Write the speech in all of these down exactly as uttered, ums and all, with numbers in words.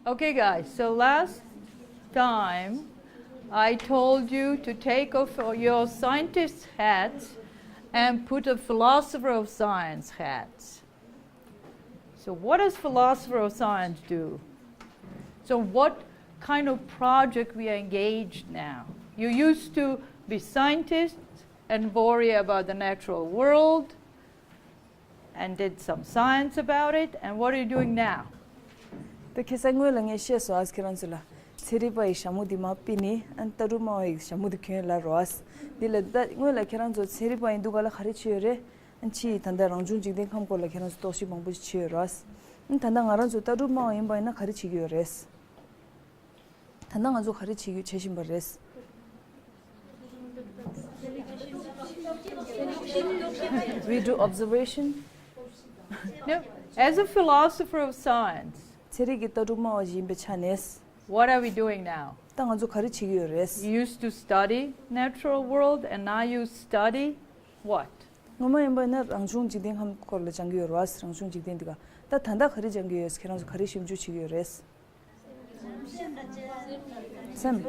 Okay, guys, so last time I told you to take off your scientist hats and put a philosopher of science hats. So, what does philosopher of science do? So, what kind of project we are engaged now? You used to be scientists and worry about the natural world and did some science about it, and what are you doing now? ད་ཁ་སང་སྔོན་ལ་ངས་བཤད་སོང་ཨ་ཁྱེད་རང་ཚོ་ལ། ཚན་རིག་པ་ཡི་ཞྭ་མོ་འདི་མར་ཕུད་ནས་ཨ་ལྟ་གྲུབ་སྨྲ་བ་ཡི་ཞྭ་མོ་འདི་གྱོན་ལབ་རོགས་ཨ། འདི་ལ་ད་སྔོན་ལ་ཁྱེད་རང་ཚོ་ཚན་རིག་པ་ཡིན་དུས་ག་ལ་ག་རེ་བྱས་ཡོད་རེད། ཨ་ཕྱིས་ད་ལྟ་རང་བྱུང་འཇིག་རྟེན་ཁམས་སྐོར་ལ་ཁྱེད་རང་ཚོ་རྟོག་ཞིབ་མང་པོ་ཞིག་བྱས་ཡོད་རེད། ཨ་ད་ལྟ་ང་རང་ཚོ་ལྟ་གྲུབ་སྨྲ་བ་ཡིན་པ་ཡིན་ན་ག་རེ་བྱེད་ཀྱི་ཡོད་རེད། ད་ལྟ་ང་ཚོ་ག་རེ་བྱེད་ཀྱི་བྱེད་བཞིན་པ་རེད། We do observation. No, as a philosopher of science, ཚན་རིག་གི་ལྟ་གྲུབ་སྨྲ་བ་ཞིག་ཡིན་པའི་ཆ་ནས། What are we doing now? ད་ང་ཚོ་ག་རེ་བྱེད་ཀྱི་ཡོད་རེད། You used to study natural world and now you study what? སྔོན་མ་ཡིན་པ་ཡིན་ན་རང་བྱུང་འཇིག་རྟེན་ཁམས་སྐོར་ལ་སྦྱང་གི་ཡོད་རེད་བ། རང་བྱུང་འཇིག་རྟེན་འདི་ག་ད་ད་ལྟ་ག་རེ་སྦྱང་གི་ཡོད། ཁྱེད་རང་ཚོ་ག་རེ་ཞིབ་འཇུག་བྱེད་ཀྱི་ཡོད་རེད། སེམས།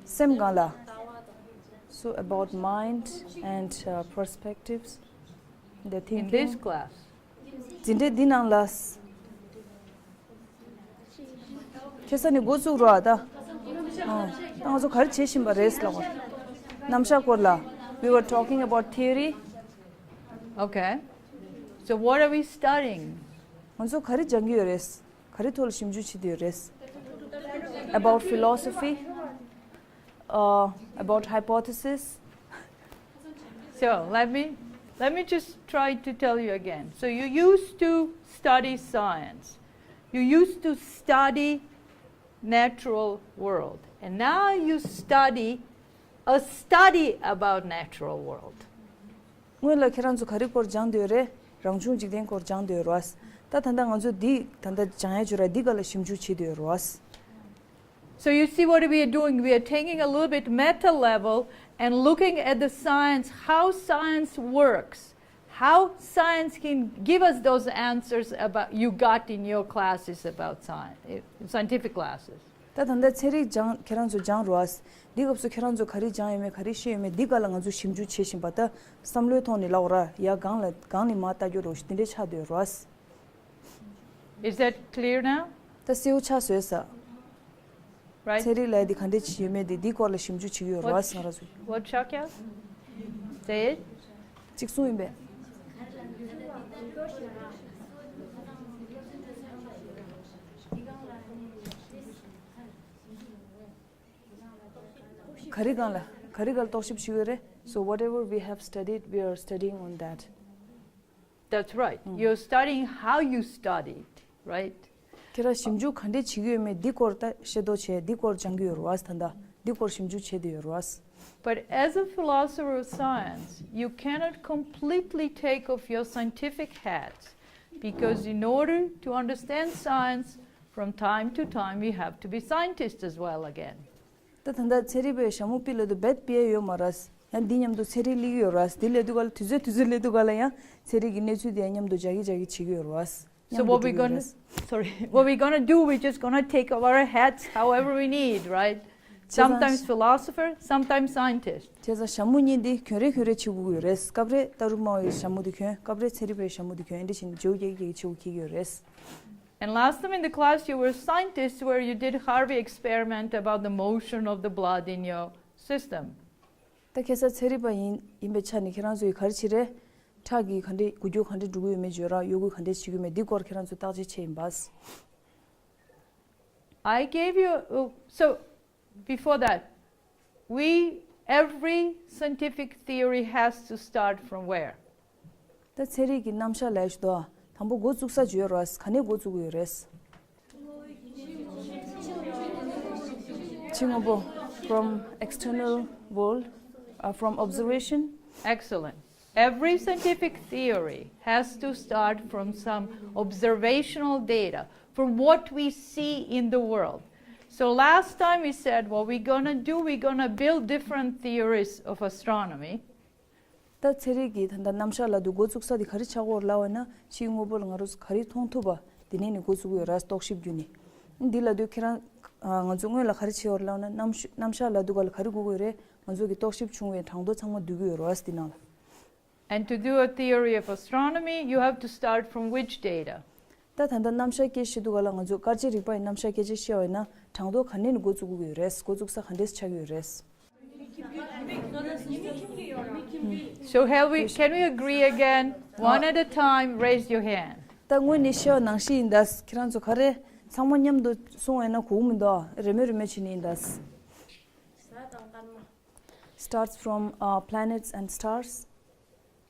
སེམས་གང་ལ། So about mind and uh, perspectives, the In this thinking. Class. འཛིན་གྲྭ་འདི་ནང་ལ། ཁ་སང་ནས་འགོ་བཙུགས་རོགས་ཨ་ད། ཨ། ད་ང་ཚོ་ག་རེ་བྱེད་བཞིན་པ་རེད་ལབ་པ། རྣམ་གཞག་སྐོར་ལ། We were talking about theory. Okay. So what are we studying? ང་ཚོ་ག་རེ་སྦྱང་གི་ཡོད་རེད། ག་རེ་ཐོག་ལ་ཞིབ་འཇུག་བྱེད་ཀྱི་ཡོད་རེད། About philosophy. Uh, about hypothesis. So let me let me just try to tell you again. So you used to study science. You used to study natural world. And now you study a study about natural world. སྔོན་ལ་ཁྱེད་རང་ཚོ་ག་རེ་སྐོར་སྦྱང་འདོད་རེད། རང་བྱུང་འཇིག་རྟེན་སྐོར་སྦྱང་འདོད་རོགས། ད་ད་ལྟ་ང་ཚོ་འདི་ད་ལྟ་སྦྱང་ཡ་བྱོས་ར་འདི་ག་ལ་ཞིབ་འཇུག་བྱེད་འདོད་རོགས། So you see what we are doing? We are taking a little bit meta level and looking at the science, how science works, how science can give us those answers about you got in your classes about science, eh, scientific classes. ད་ད་ལྟ་ཚན་རིག་སྦྱང་ཁྱེད་རང་ཚོ་སྦྱང་རོགས། འདི་སྐབས་སུ་ཁྱེད་རང་ཚོ་ག་རེ་སྦྱང་ཡོད་མེད་ག་རེ་ཤེས་ཡོད་མེད་འདི་ག་ལ་ང་ཚོ་ཞིབ་འཇུག་བྱེད་བཞིན་པ་ད་བསམ་བློའི་ཐོག་ནས་ལབ་ར་ཡ་གང་ལ་གང་ནས་མ་ལྟ་རྒྱུ་རོགས་ཞུ་དེ་འདྲའི་ཆགས་སྡོད་རོགས། Is that clear now? ད་གསལ་བོ་ཆགས་སོང་ས། Right? ཚན་རིག་ལ་འདི་ག་འདྲས་བྱེད་ཡོད་མེད་འདི་འདི་སྐོར་ལ་ཞིབ་འཇུག་བྱེད་ཀྱི་ཡོད་རེད་བ་ང་རང་ཚོ། What Shakya? Say it. གཅིག་གསུངས་ཡིན་པས། ག་རེ་སྒང་ལ་ག་རེ་སྒང་ལ་རྟོག་ཞིབ་བྱེད་ཀྱི་ཡོད་རེད། So whatever we have studied, we are studying on that. That's right. You're studying how you studied, right? ཁྱེད་རང་ཞིབ་འཇུག་ག་འདྲས་བྱེད་ཀྱི་ཡོད་མེད་འདི་སྐོར་ད་ཤེས་རྟོགས་བྱས་འདི་སྐོར་སྦྱང་གི་ཡོད་རེད་བ་ད་ལྟ་འདི་སྐོར་ཞིབ་འཇུག་བྱས་བསྡད་ཡོད་རེད་བ། But as a philosopher of science, you cannot completely take off your scientific hat because in order to understand science, from time to time we have to be scientists as well again. ད་ད་ལྟ་ཚན་རིག་པའི་ཞྭ་མོ་ཕུད་ལབ་དུས་རྦད་ཕུད་ཡ་ཡོད་མ་རེད། ཡང་འདི་མཉམ་དུ་ཚན་རིག་སླེབས་ཀྱི་ཡོད་རེད། འདི་སླེབས་དུས་ག་ལ་དུས་ཚོད་དུས་ཚོད་སླེབས་དུས་ག་ལ་ཡང་ཚན་རིག་གི་གནས་ཚུལ་དེ་ཡང་མཉམ་དུ་སྦྱར་གྱི་སྦྱར་གྱི་བྱེད་ཀྱི་ཡོད་རེད། So what we gonna, sorry, what we gonna do, we just gonna take off our hats however we need, right? Sometimes philosopher, sometimes scientist. བྱས་ཙང་ཞྭ་མོ་གཉིས་འདི་གྱོན་རེ་གྱོན་རེ་བྱེད་དགོས་ཀྱི་ཡོད་རེད། སྐབས་རེ་ལྟ་གྲུབ་སྨྲ་བའི་ཞྭ་མོ་འདི་གྱོན། སྐབས་རེ་ཚན་རིག་པའི་ཞྭ་མོ་འདི་གྱོན། འདི་བཞིན་བརྗེ་བོ་རྒྱག་རྒྱག་བྱེད་དགོས་ཀྱི་ཡོད་རེད། And last time in the class, you were scientists where you did Harvey experiment about the motion of the blood in your system. ད་ཁ་སང་ཚན་རིག་པ་ཡིན་ཡིན་པའི་ཆ་ནས་ཁྱེད་རང་ཚོ་ཡིས་ག་རེ་བྱེད་རེད། ཁྲག་གི་ག་འདྲས་འགུལ་སྐྱོད་ག་འདྲས་འགྲོ་གི་ཡོད་མེད་བརྗོད་ར་གཡོ་འགུལ་ག་འདྲས་བྱེད་ཀྱི་ཡོད་མེད་འདི་སྐོར་ཁྱེད་རང་ཚོ་བརྟག་དཔྱད་བྱས་ཡིན་པ། I gave you, uh, so before that, we, every scientific theory has to start from where? ད་ཚན་རིག་གི་རྣམ་གཞག་ལས་ཞུ་དོ། དང་པོ་འགོ་བཙུགས་ས་བརྗོད་རོགས། ག་ནས་འགོ་བཙུགས་ཀྱི་ཡོད་རེད། ཕྱི་དངོས་པོ། From external world, uh, from observation. Excellent. Every scientific theory has to start from some observational data, from what we see in the world. So last time we said what we're gonna do, we're gonna build different theories of astronomy. ད་ཚན་རིག་གི་ད་ལྟ་རྣམ་གཞག་ལབ་དུས་འགོ་བཙུགས་ས་དེ་ག་རེ་ཆགས་ཀྱི་ཡོད་རེད་ལབ་པ་ན་ཕྱིའི་དངོས་པོ་ལ་ང་རང་ཚོ་ག་རེ་མཐོང་ཐུབ་པ་དེ་ནས་ནི་འགོ་བཙུགས་ཀྱི་ཡོད་རེད། རྟོག་ཞིབ་བརྒྱུད་ནས། འདི་ལབ་དུས་ཁྱེད་རང་ང་ཚོ་སྔོན་ལ་ག་རེ་བྱས་ཡོད་རེད་ལབ་ན། གནམ་གཤིས་གནམ་གཤིས་ལབ་དུས་ག་ལ་ག་རེ་དགོས་ཀྱི་ཡོད་རེད། ང་ཚོ་གི་རྟོག་ཞིབ་བྱུང་བའི་གྲངས་ཐོ་ཚང་མ་བསྡུ་གི་ཡོད་རེད་བ། འདི་ནང་ལ། And to do a theory of astronomy, you have to start from which data? ད་ད་ལྟ་གནམ་གཤིས་སྐད་ཆ་བཤད་དུས་ག་ལ། ང་ཚོ་སྐར་ཆའི་རིག་པ་ཡི་གནམ་གཤིས་སྐད་ཆ་བཤད་པ་ཡིན་ན། གྲངས་ཐོ་ག་ནས་ནས་འགོ་བཙུགས་དགོས་ཀྱི་ཡོད་རེད། འགོ་བཙུགས་ས་ག་འདྲས་ཆགས་ཀྱི་ཡོད་རེད། So have we, can we agree again? One at a time, raise your hand. ད་སྔོན་ནས་བཤད་པ་ནང་བཞིན་ཡིན་ད། ཁྱེད་རང་ཚོ་ག་རེ་ཚང་མ་མཉམ་དུ་གསུང་བ་ཡིན་ན་གོ་གི་མི་འདུག་རེ་མོས་རེ་མོས་བྱས་ནས་ཡིན་ད། Starts from uh, planets and stars.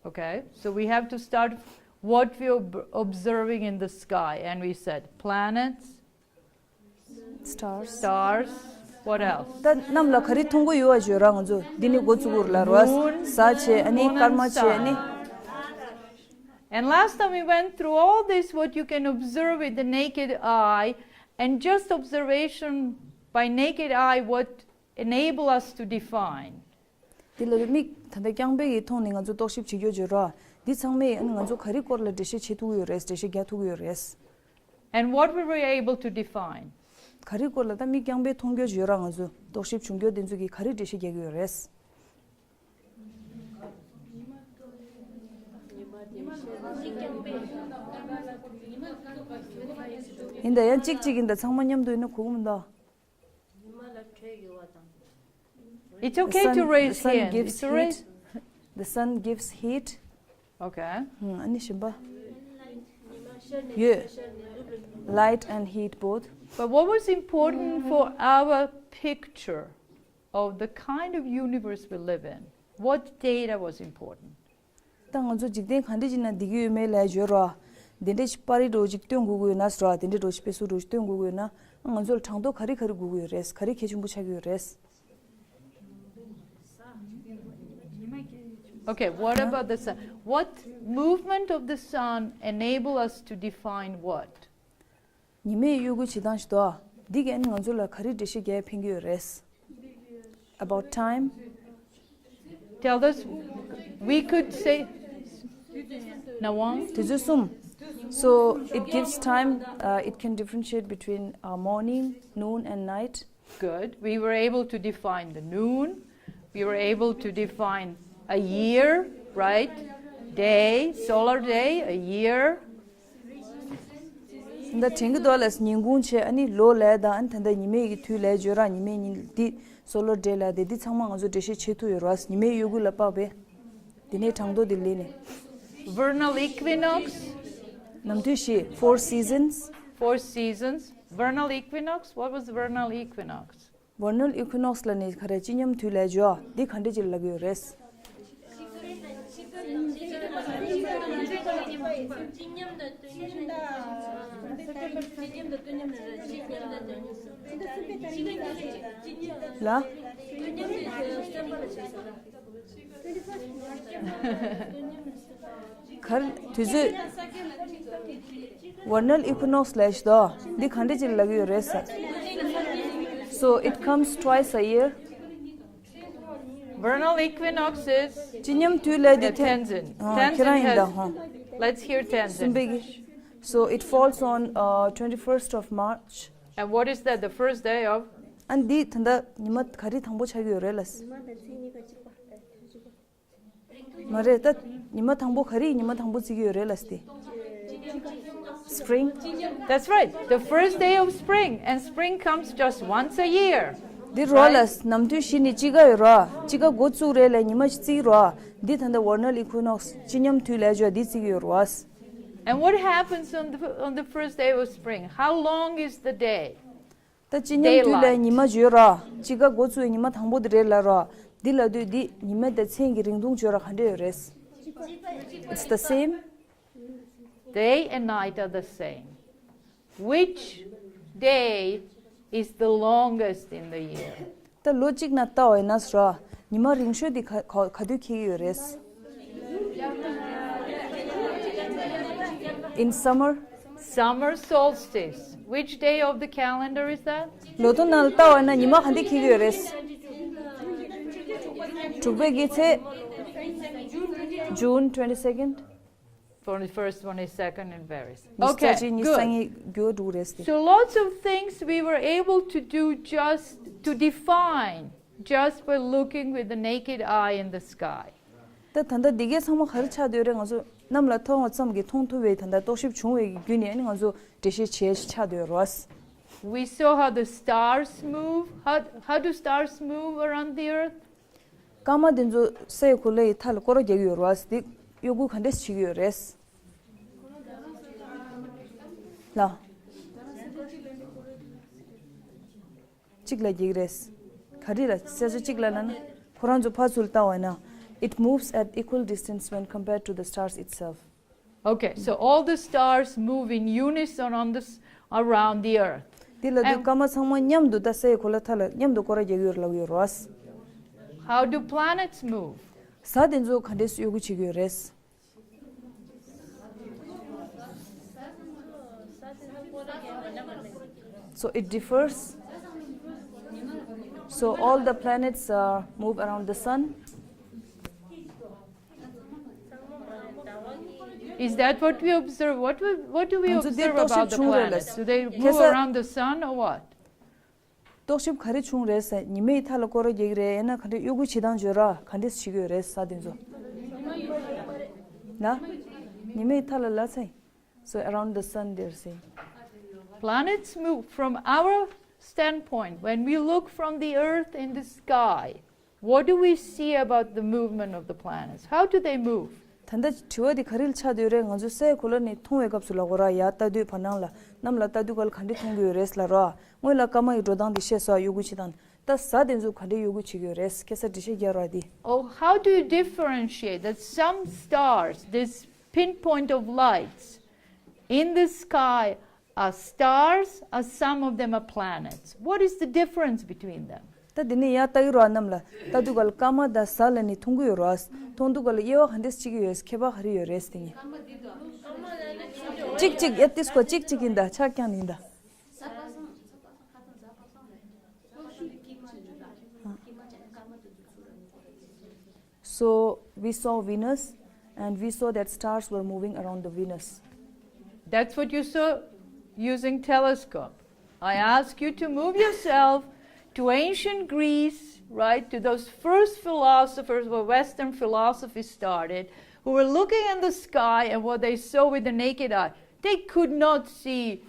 Okay, so we have to start what we ob- observing in the sky, and we said planets, Stars. Stars, what else? ད་གནམ་ལ་ག་རེ་མཐོང་གི་ཡོད་པ་བརྗོད་ར། ང་ཚོ་འདི་ནས་འགོ་བཙུགས་དགོས་རེད་ལབ་ར། Moon, གཟའ་བྱས། ཨ་ནི་moon and སྐར་མ་བྱས། ཨ་ནི star. And last time we went through all this, what you can observe with the naked eye, and just observation by naked eye, what enable us to define. འདི་ལ་མིག་ད་ལྟ་རྐྱང་པའི་གི་ཐོག་ནས་ང་ཚོ་རྟོག་ཞིབ་བྱེད་རྒྱུ་བརྗོད་ར། འདི་ཚང་མས་ཨ་ནི་ང་ཚོ་ག་རེ་སྐོར་ལ་འགྲེལ་བཤད་བྱེད་ཐུབ་ཀྱི་ཡོད་རེད། འགྲེལ་བཤད་རྒྱག་ཐུབ་ཀྱི་ཡོད་རེད། And what we were able to define. ག་རེ་སྐོར་ལ་ད་མིག་རྐྱང་པས་མཐོང་རྒྱུ་བརྗོད་ར། ང་ཚོ་རྟོག་ཞིབ་བྱུང་རྒྱུ་དེ་ཚོ་གིས་ག་རེ་འགྲེལ་བཤད་རྒྱག་གི་ཡོད་རེད། ཡིན་ད། ཡང་གཅིག་གཅིག་ཡིན་ད། ཚང་མ་མཉམ་དུ་ཡིན་ན་གོ་གི་མི་འདུག It's okay to raise hand. It's all right. The sun gives heat. Okay. ཨ་ནི་གཞན་པ། ཡོད། Light and heat both. But what was important for our picture of the kind of universe we live in? What data was important? ད་ང་ཚོ་འཇིག་རྟེན་ག་འདྲ་ཅིག་ནང་བསྡད་ཀྱི་ཡོད་མེད་ལ་བརྗོད་ར། དེ་འདྲ་ཞིག་པར་རིས་འདྲ་ཅིག་སྟོན་དགོས་ཀྱི་ཡོད་ན་ཟེར་ར། དེ་འདྲ་འདྲ་ཞིག་དཔེ་གཟུགས་འདྲ་ཅིག་སྟོན་དགོས་ཀྱི་ཡོད་ན། ང་ཚོ་ལ་གྲངས་ཐོ་ག་རེ་ག་རེ་དགོས་ཀྱི་ཡོད་རེད། ག་རེ་གལ་ཆེན་པོ་ཆགས་ཀྱི་ཡོད་རེད། Okay, what about the sun? What movement of the sun enable us to define what? ཉི་མའི་གཡོ་འགུལ་བྱེད་སྟངས་ཤིག་འདུག་འདི་གས་ནི་ང་ཚོ་ལ་ག་རེ་འགྲེལ་བཤད་རྒྱག་ཕན་གྱི་ཡོད་རེད། About time. Tell us, we could say, Nawang? དུས་ཚོད་གསུམ། So it gives time, uh, it can differentiate between uh, morning, noon and night. Good. We were able to define the noon. We were able to define a year, right? Day, solar day, a year. ད་དྲན་གྱི་འདུག་ལགས། ཉིན་གུང་བྱས། ཨ་ནི་ལོ་ལབ་དང་། ཨ་ནི་ད་ལྟ་ཉི་མའི་གི་དུས་ལབ་བརྗོད་ར། ཉི་མའི་ཉིན་འདི་solar day ལབ་དེ། འདི་ཚང་མ་ང་ཚོ་འགྲེལ་བཤད་བྱེད་ཐུབ་ཡོད་རེད། ཉི་མའི་གཡོ་འགུལ་ལ་དཔག་པའི། དེ་ནས་གྲངས་ཐོ་འདི་ལེན་ནས། Vernal equinox. ནམ་དུས་བཞི། Four seasons. Four seasons. Vernal equinox. What was vernal equinox? Vernal equinox ལབ་ནས་ག་རེ། སྤྱི་མཉམ་དུས་ལབ་བརྗོད། འདི་ག་འདྲ་ཅིག་ལབ་ཀྱི་ཡོད་རེད། ལ། གར་དུས་ཚོད། Vernal equinox ལབ་ཤི་དོ། འདི་ག་འདྲ་ཅིག་ལབ་ཀྱི་ཡོད་རེད་ཟེར། So it comes twice a year. Vernal equinox is སྤྱི་མཉམ་དུས་ལབ་དེ། the Tenzin. ཨ། ཁྱེད་རང་ཡིན་ད། ཧོ། Let's hear གསུམ་པའི་Tenzin. གི So it falls on uh, twenty-first of March. And what is that? The first day of? ཨ་འདི་ད་ལྟ་ཉི་མ་ག་རེ་དང་པོ་ཆགས་ཀྱི་ཡོད་རེད་ལ། མ་རེད་ད། ཉི་མ་དང་པོ་ག་རེ་ཉི་མ་དང་པོ་བརྩི་གི་ཡོད་རེད་ལ་སྟེ། Spring. That's right. The first day of spring, and spring comes just once a year. འདི་རོ་ལ། right? ནམ་དུས་བཞི་ནི་དཔྱིད་ཀ་ཡོད་རོ། དཔྱིད་ཀ་འགོ་བཙུགས་རེད་ལ་ཉི་མ་བརྩི་རོ། འདི་ད་ལྟ་vernal equinox སྤྱི་མཉམ་དུས་ལ་བརྗོད་འདི་བརྩི་གི་ཡོད་རོ། And what happens on the, on the first day of spring? How long is the day? ད་སྤྱི་མཉམ་དུས་ལ་ཉི་མ་བརྗོད་ར། དཔྱིད་ཀ་འགོ་བཙུགས་ཉི་མ་དང་པོ་དེ་རེད་ལ་ར། འདི་ལ་དུས་འདི་ཉི་མ་དང་མཚན་གྱི་རིང་ཐུང་བརྗོད་ར་ག་འདྲ་ཡོད་རེད། It's the same. Day and night are the same. Which day is the longest in the year? ད་ལོ་གཅིག་ན་ལྟ་བ་ཡིན་ན་ཟེར་ར། ཉི་མ་རིང་ཤོས་དེ་ག་ག་ག་དུས་འཁེལ་གྱི་ཡོད་རེད། In summer. Summer solstice. Which day of the calendar is that? ལོ་ཐོ་ནང་ལ་ལྟ་བ་ན་ཉི་མ་ག་འདི་འཁེལ་གྱི་ཡོད་རེད། དྲུག་པའི་གི་ཚེས། June twenty-second. Twenty-first, twenty-second, and various. ཉི་ཤུ་རྩ་Okay, གཅིག་ཉི་ཤུ་རྩ་good. གཉིས་འགྱུར་བ་འགྲོ་གི་རེད་ཟེར། So lots of things we were able to do just to define just by looking with the naked eye in the sky. ད་ད་ལྟ་འདི་གའི་ཚང་མ་ག་རེ་ཆགས་བསྡད་རེད། ང་ཚོ་གནམ་ལ་མཐོང་བ་ཙམ་གྱིས་མཐོང་ཐུབ་པའི་ད་ལྟ་རྟོག་ཞིབ་བྱུང་བའི་བརྒྱུད་ནས་ནི་ང་ཚོ་འགྲེལ་བཤད་བྱས་ཆགས་བསྡད་རེད། We saw how the stars move. How, how do stars move around the earth? སྐར་མ་དེ་ཚོ་སའི་གོ་ལའི་མཐའ་ལ་སྐོར་ར་རྒྱག་གི་ཡོད་རེད། འདི་གཡོ་འགུལ་ག་འདྲས་བྱེད་ཀྱི་ཡོད་རེད། ལ། གཅིག་ལ་རྒྱག་གི་རེད། ག་རེ་ལ་སེ་ཚོ་གཅིག་ལ་ལ་ན། ཁོ་རང་ཚོ་ཕར་ཚུར་ལྟ་བ་ན། It moves at equal distance when compared to the stars itself. Okay, so all the stars move in unison on this around the earth. འདི་ལ་དུས་And- སྐར་མ་ཚང་མ་མཉམ་དུ་ད་སའི་གོ་ལ་མཐའ་ལ་མཉམ་དུ་སྐོར་ར་རྒྱག་གི་ཡོད་ལབ་ཡོད་རེད། How do planets move? གཟའ་དེ་ཚོ་ག་འདྲས་གཡོ་འགུལ་བྱེད་ཀྱི་ཡོད་རེད། So it differs. So all the planets uh, move around the sun. Is that what we observe? What, we, what do we ང་ཚོ་འདིར་observe about the རྟོག་ཞིབ་བྱུང་རེད་ལ། planets? Do they move ཁ་སང་around the sun or what? རྟོག་ཞིབ་ག་རེ་བྱུང་རེད་ཟེར། ཉི་མའི་མཐའ་ལ་སྐོར་ར་རྒྱག་གི་རེད། ཡང་ན་ག་འདྲས་གཡོ་འགུལ་བྱེད་སྟངས་བརྗོད་ར་ག་འདྲས་བྱེད་ཀྱི་ཡོད་རེད་གཟའ་དེ་ཚོ། ན། ཉི་མའི་མཐའ་ལ་ལ་ཚེ། So around the sun they're saying. Planets move from our standpoint. When we look from the earth in the sky, what do we see about the movement of the planets? How do they move? ད་ལྟ་དྲི་བ་འདི་ག་རེ་ལ་ཆགས་བསྡད་རེད། ང་ཚོ་སའི་གོ་ལ་ནས་མཐོང་བའི་སྐབས་སུ་ལབ་དགོས་ར། ཡར་ལྟ་དུས་བར་སྣང་ལ་གནམ་ལ་ལྟ་དུས་སྐབས་ལ་ག་འདྲས་མཐོང་གི་ཡོད་རེད་ལབ་ར། སྔོན་ལ་སྐར་མ་ཡི་འགྲོ་སྟངས་འདི་བཤད་སོང་། གཡོ་འགུལ་བྱེད་སྟངས། ད་གཟའ་དེ་ཚོ་ག་འདྲས་གཡོ་འགུལ་བྱེད་ཀྱི་ཡོད་རེད། ཁ་སང་འགྲེལ་བཤད་རྒྱག་ར་འདི། Oh, how do you differentiate that some stars, this pinpoint of lights in the sky, are stars, or some of them are planets? What is the difference between them? ད་འདི་ནས་ཡར་ལྟ་གི་རོགས། གནམ་ལ་ལྟ་དུས་སྐབས་ལ་སྐར་མ་དང་གཟའ་ལ་ནི་མཐོང་གི་ཡོད་རེད། མཐོང་དུས་སྐབས་ལ་དབྱེ་བ་ག་འདྲས་བྱེད་ཀྱི་ཡོད། ཁྱད་པར་ག་རེ་ཡོད་རེད་དེ་གཉིས། གཅིག་གཅིག་ཡ་ཏིས་ཀོ་གཅིག་གཅིག་ཡིན་ད། ཆ་རྐྱང་ཡིན་ད། So we saw Venus and we saw that stars were moving around the Venus. That's what you saw using telescope. I ask you to move yourself to ancient Greece, right, to those first philosophers where Western philosophy started, who were looking in the sky and what they saw with the naked eye. They could not see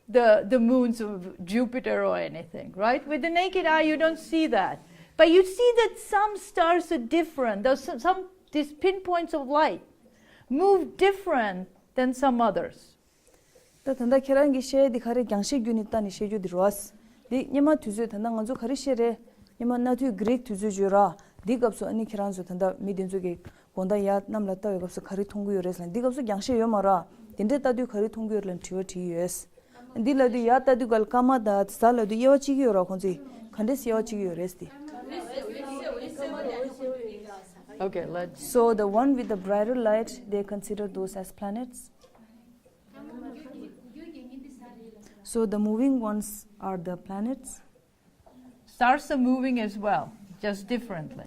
the, the moons of Jupiter or anything, right? With the naked eye, you don't see that. But you see that some stars are different. There's some, some, these pinpoints of light move different than some others. ད་ད་ལྟ་ཁྱེད་རང་གིས་བཤད་ཡ་འདི་ག་རེ་རྒྱང་ཤེལ་བརྒྱུད་ནས་བལྟས་ནས་བཤད་རྒྱུ་འདི་རེད་བ། འདི་སྔོན་མ་དུས་ཚོད་ད་ལྟ་ང་ཚོ་ག་རེ་བཤད་རེད། སྔོན་མ་གནའ་དུས་གྷི་རིག་དུས་ཚོད་བརྗོད་ར། འདི་སྐབས་སུ་ཨ་ནི་ཁྱེད་རང་ཚོ་ད་ལྟ་མི་དེ་ཚོ་གིས་དགོང་དག་ཡར་གནམ་ལ་ལྟ་བའི་སྐབས་སུ་ག་རེ་མཐོང་གི་ཡོད་རེད་ཟེར་ན། འདི་སྐབས་སུ་རྒྱང་ཤེལ་ཡོད་མ་རེད། དེ་འདྲས་ལྟ་དུས་ག་རེ་མཐོང་གི་ཡོད་རེད་ལབ་དྲི་བ་དྲིས་ཡོད། འདི་ལབ་དུས་ཡར་ལྟ་དུས་སྐབས་སྐར་མ་དང་གཟའ་ལབ་དུས་དབྱེ་བ་གཅིག་ཡོད་ར། ཁོང་ཚོས་ག་འདྲས་དབྱེ་བ་གཅིག་ཡོད་རེད་ཟེར་ཏེ། Okay, let's. So the one with the brighter light, they consider those as planets. So the moving ones are the planets. Stars are moving as well, just differently.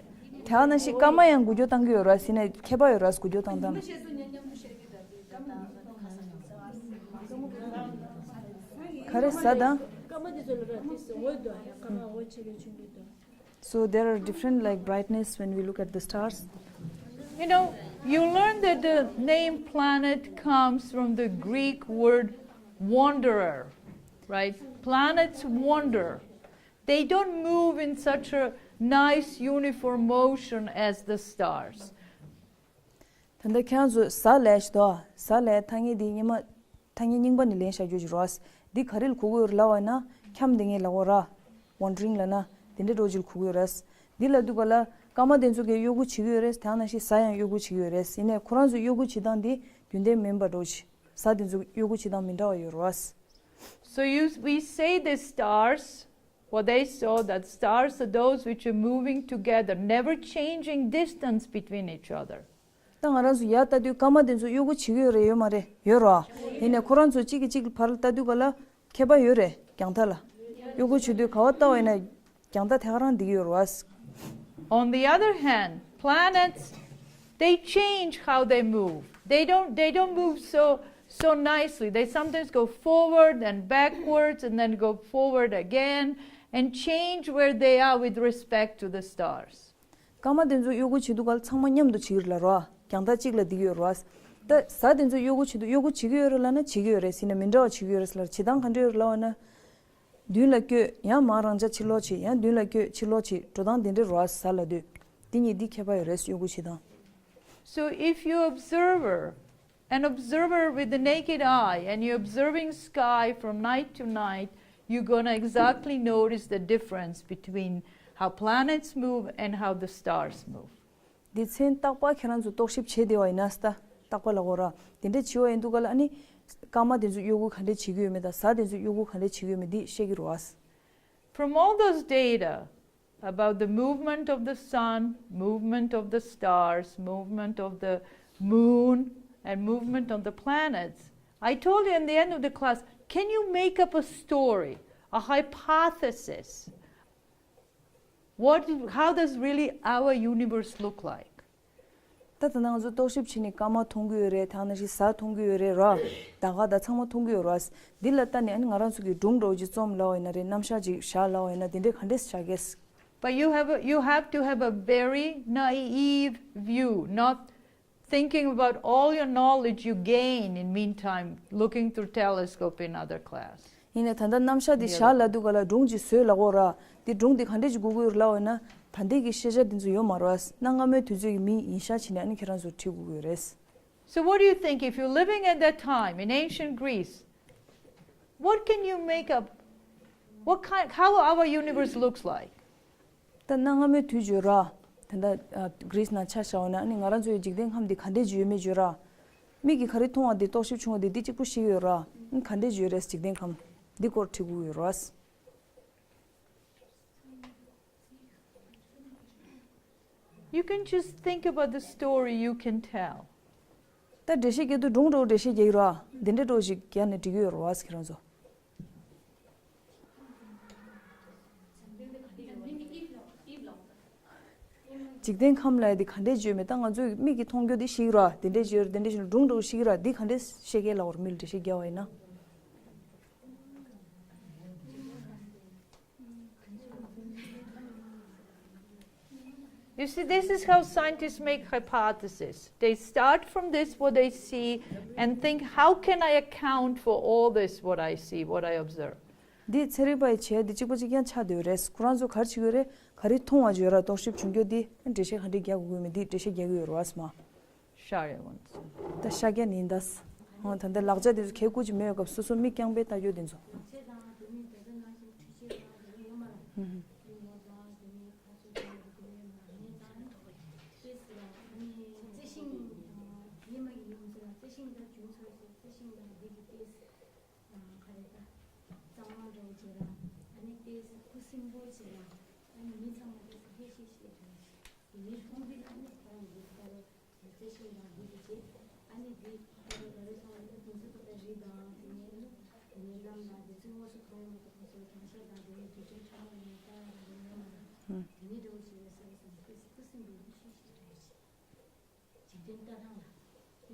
དེ་ནང་བཞིན་སྐར་མ་ཡང་འགུལ་སྐྱོད་བཏང་གི་ཡོད་ར་ཟེར་ན། ཁྱད་པར་ཡོད་ར། འགུལ་སྐྱོད་བཏང་སྟངས། ག་རེ་གཟའ་དང་། So there are different, like, brightness when we look at the stars. You know, you learn that the name planet comes from the Greek word wanderer, right? Planets wander. They don't move in such a nice uniform motion as the stars. ད་ལྟ་ཁྱེད་རང་ཚོ་གཟའ་ལབ་ཤག་དོ། གཟའ་ལབ་ཐ་སྙད་འདི་སྔོན་མ་ཐ་སྙད་རྙིང་པ་ནས་ལེན་བཞག་རྒྱུ་ཅིག་རེད་བ། འདི་ག་རེ་ལ་གོ་གི་ཡོད་རེད་ལབ་པ་ན། འཁྱམས་བསྡད་མཁན་ལབ་དགོས་རེད། ཝན་ཌ་རིང་ལབ་ན་དེ་འདྲ་འདྲ་བོ་ཅིག་ལ་གོ་གི་ཡོད་རེད། འདི་ལབ་དུས་སྐབས་ལ་སྐར་མ་དེ་ཚོ་གིས་གཡོ་འགུལ་བྱེད་ཀྱི་ཡོད་རེད། དེ་ནང་བཞིན་གཟའ་ཡང་གཡོ་འགུལ་བྱེད་ཀྱི་ཡོད་རེད། ཡིན་ནའི་ཁོ་རང་ཚོ་གཡོ་འགུལ་བྱེད་སྟངས་འདི་རྒྱུན་ལྡན་མིན་པ་འདྲ་བོ་ཅིག་གཟའ་དེ་ཚོ་གཡོ་འགུལ་བྱེད་སྟངས་མི་འདྲ་བ་ཡོད་རེད་བ། So you, we say the stars, what they saw, that stars are those which are moving together, never changing distance between each other. ད་ང་རང་ཚོ་ཡར་ལྟ་དུས་སྐར་མ་དེ་ཚོ་གཡོ་འགུལ་བྱེད་ཀྱི་ཡོད་རེད་ཡོད་མ་རེད། ཡོད་རེད་བ། ཡིན་ནའི་ཁོ་རང་ཚོ་གཅིག་གིས་གཅིག་ལ་བར་ལ་ལྟ་དུས་སྐབས་ལ་ཁྱད་པར་ཡོད་རེད། རྒྱང་མཐའ་ལ་གཡོ་འགུལ་བྱེད་དུས་ག་པར་ལྟ་བ་ཡིན་ན་རྒྱང་མཐའ་དེ་ག་རང་འདི་གི་ཡོད་རེད་བ། On the other hand, planets, they change how they move. They don't they don't move so so nicely. They sometimes go forward and backwards and then go forward again and change where they are with respect to the stars. སྐར་མ་དེ་ཚོ་གཡོ་འགུལ་བྱེད་དུས་སྐབས་ཚང་མ་མཉམ་དུ་བྱེད་ཀྱི་རེད་ལབ་རོ། རྒྱང་ཐག་གཅིག་ལ་བསྡད་ཀྱི་ཡོད་རེད་བ། ད་གཟའ་དེ་ཚོ་གཡོ་འགུལ་བྱེད་དུས་གཡོ་འགུལ་བྱེད་ཀྱི་ཡོད་རེད་ལབ་ན་བྱེད་ཀྱི་ཡོད་རེད། ཟེར་ན་མི་འདྲ་བ་བྱེད་ཀྱི་ཡོད་རེད་ཟེར་ལབ་རེད། བྱེད་སྟངས་ག་འདྲ་ཡོད་རེད་ལབ་ན། མདུན་ལ་བསྐྱོད། ཡང་མར་རང་འཇགས་ཕྱིར་ལོག་བྱེད། ཡང་མདུན་ལ་བསྐྱོད། ཕྱིར་ལོག་བྱེད། འགྲོ་སྟངས་དེ་འདྲ་རེད་བ། གཟའ་ལབ་དུས་དེ་གཉིས་འདི་ཁྱད་པར་ཡོད་རེད། གཡོ་འགུལ་བྱེད་སྟངས། So if you observer, an observer with the naked eye, and you're observing sky from night to night, you're gonna exactly notice the difference between how planets move and how the stars move. འདི་མཚན་རྟག་པར་ཁྱེད་རང་ཚོ་རྟོག་ཞིབ་བྱེད་བསྡད་པ་ཡིན་ན། ད་རྟག་པར་ལབ་དགོས་ར། དེ་འདྲ་བྱེད་པ་ཡིན་དུས་སྐབས་ལ་ཨ་ནི་སྐར་མ་དེ་ཚོ་གཡོ་འགུལ་ག་འདྲ་བྱེད་ཀྱི་ཡོད་མེད་དང་། གཟའ་དེ་ཚོ་གཡོ་འགུལ་ག་འདྲ་བྱེད་ཀྱི་ཡོད་མེད་འདི་ཤེས་ཀྱི་རེད་བ། From all those data about the movement of the sun, movement of the stars, movement of the moon, and movement of the planets, I told you in the end of the class, can you make up a story, a hypothesis? What, how does really our universe look like? ད་ད་ང་ཚོ་རྟོག་ཞིབ་བྱས་ནས་སྐར་མ་མཐོང་གི་ཡོད་རེད། ད་ནང་བཞིན་གཟའ་མཐོང་གི་ཡོད་རེད་ར། ཟླ་བ་དང་ཚང་མ་མཐོང་གི་ཡོད་རེད། འདི་ལ་ལྟ་ནས་ཨ་ནི་ང་རང་ཚོ་གི་སྒྲུང་འདྲ་བོ་ཅིག་རྩོམ་ལབ་པ་ཡིན་ན་རེད། རྣམ་གཞག་ཅིག་བཞག་ལབ་པ་ཡིན་ན་དེ་འདྲས་ག་འདྲས་བཞག་གས། But you have a, you have to have a very naive view, not thinking about all your knowledge you gain in meantime looking through telescope in other class. ཡིན་ནའི་ད་ལྟ་རྣམ་གཞག་འདི་བཞག་ལབ་དུས་སྐབས་ལ་སྒྲུང་ཅིག་བཟོས་ལབ་དགོས་ར། འདི་སྒྲུང་འདི་ག་འདྲས་ཅིག་དགོས་ཀྱི་ཡོད་ལབ་པ་ཡིན་ན། ད་ལྟའི་གི་ཤེས་བྱ་འདི་ཚོ་ཡོད་མ་རེད་བ། གནའ་སྔ་མོའི་དུས་ཚོད་ཀྱི་མི་ཡིན་ཤག་བྱས་ནས་ཨ་ནི་ཁྱེད་རང་ཚོ་ཁྲིད་དགོས་ཀྱི་ཡོད་རེད། So what do you think, if you're living at that time in ancient Greece, what can you make up? What kind, how our universe looks like? ད་གནའ་སྔ་མོའི་དུས་བརྗོད་ར། ད་ལྟ་ཨ་གྷི་རིས་ནང་ཆ་བཞག་པ་ན་ཨ་ནི་ང་རང་ཚོའི་འཇིག་རྟེན་ཁམས་འདི་ག་འདྲས་ཅིག་ཡོད་མེད་བརྗོད་ར། མིག་གིས་ག་རེ་མཐོང་བ་འདི་རྟོག་ཞིབ་བྱུང་བ་འདི་འདི་གཅིག་པུ་ཤེས་ཀྱི་ཡོད་ར། ཨ་ནི་ག་འདྲས་ཅིག་ཡོད་རེད། འཇིག་རྟེན་ཁམས་འདི་སྐོར་དྲི་དགོས་ཀྱི་ཡོད་ར། You can just think about the story you can tell. ད་འགྲེལ་བཤད་རྒྱག་དུས་སྒྲུང་འདྲ་བོ་འགྲེལ་བཤད་རྒྱག་གི་ར། འདི་འདྲ་འདྲ་བོ་ཞིག་རྒྱག་ནས་འགྲིག་གི་ཡོད་རེད་བ། ཁྱེད་རང་ཚོ། འཇིག་རྟེན་ཁམས་ལབ་ཡ་འདི་ག་འདྲས་བརྗོད་མེད། ད་ང་ཚོས་མིག་གིས་མཐོང་རྒྱུ་འདི་ཤེས་ཀྱི་ར། འདི་འདྲས་བརྗོད་འདི་འདྲས་བརྗོད་སྒྲུང་འདྲ་བོ་ཤེས་ཀྱི་ར། འདི་ག་འདྲས་བཤད་མཁན་ལབ་དགོས་ར། མི་ལ་འགྲེལ་བཤད་རྒྱག་པ་ཡིན་ན། You see, this is how scientists make hypotheses. They start from this, what they see, and think, how can I account for all this, what I see, what I observe? འདི་ཚན་རིག་པ་ཡི་བྱེད་ཡ་འདི་གཅིག་པ་གཅིག་རྐྱང་ཆགས་བསྡད་ཡོད་རེད། ཁོ་རང་ཚོ་ག་རེ་བྱེད་ཀྱི་ཡོད་རེད། ག་རེ་མཐོང་བ་བརྗོད་ར། རྟོག་ཞིབ་བྱུང་རྒྱུ་འདི་འགྲེལ་བཤད་ག་འདྲས་རྒྱག་དགོས་མིན་འདི་འགྲེལ་བཤད་རྒྱག་གི་ཡོད་རེད་བ། སྨ། Share it once. ད་ཤ་རྒྱག་ནི་ཡིན་ད། ཧོ། ད་ལྟ་ལག་ཆ་དེ་ཚོ་གལ་དགོས་ཀྱི་མེད་སྐབས་སོ་སོ་མིག་རྐྱང་པས་ལྟ་རྒྱུ་དེ་ཚོ། ཧུམ་ཧུམ། གཙང་མ་འདྲ་བོ་བྱས་ར། ཨ་ནི་ཏོག་ཙམ་ཁུ་སིམ་པོ་བྱས་ར། ཨ་ནི་མི་ཚང་མ་ཏོག་ཙམ་ཧེ་ཤེ་ཤེ་རེད། དེ་ནས་ཁོང་གིས་ཨ་ནི་ཁོ་རང་གི་ལྟ་བ་རྩི་ཤིང་དང་འདི་འདྲ་བྱས། ཨ་ནི་འདི་ལྟ་བ་ག་རེ་སོང་བ་ཡིན་ན། དེ་ཚོ་ད་ལྟ་རི་དང་དེ་ནས་དེ་ནས་གནམ་དང་དེ་ཚོའི་དངོས་སུ་མཐོང་ཡོང་གི་ཁོང་ཚོ་གྲང་ཤ་དང་དེ་ནས་དུས་ཆེན་ཁྲ་མོ་ཡིན་ན་ལྟ་བ་དང་དེ་ནས་མ་ར། ཧུམ། དེ་ནས་འདྲ་བོ་བྱས་ར་ཟེར་བ་སོང་། ཏོག་ཙམ་ཁུ་སིམ་པོ་ཧེ་ཤེ་ཤེ་རེད།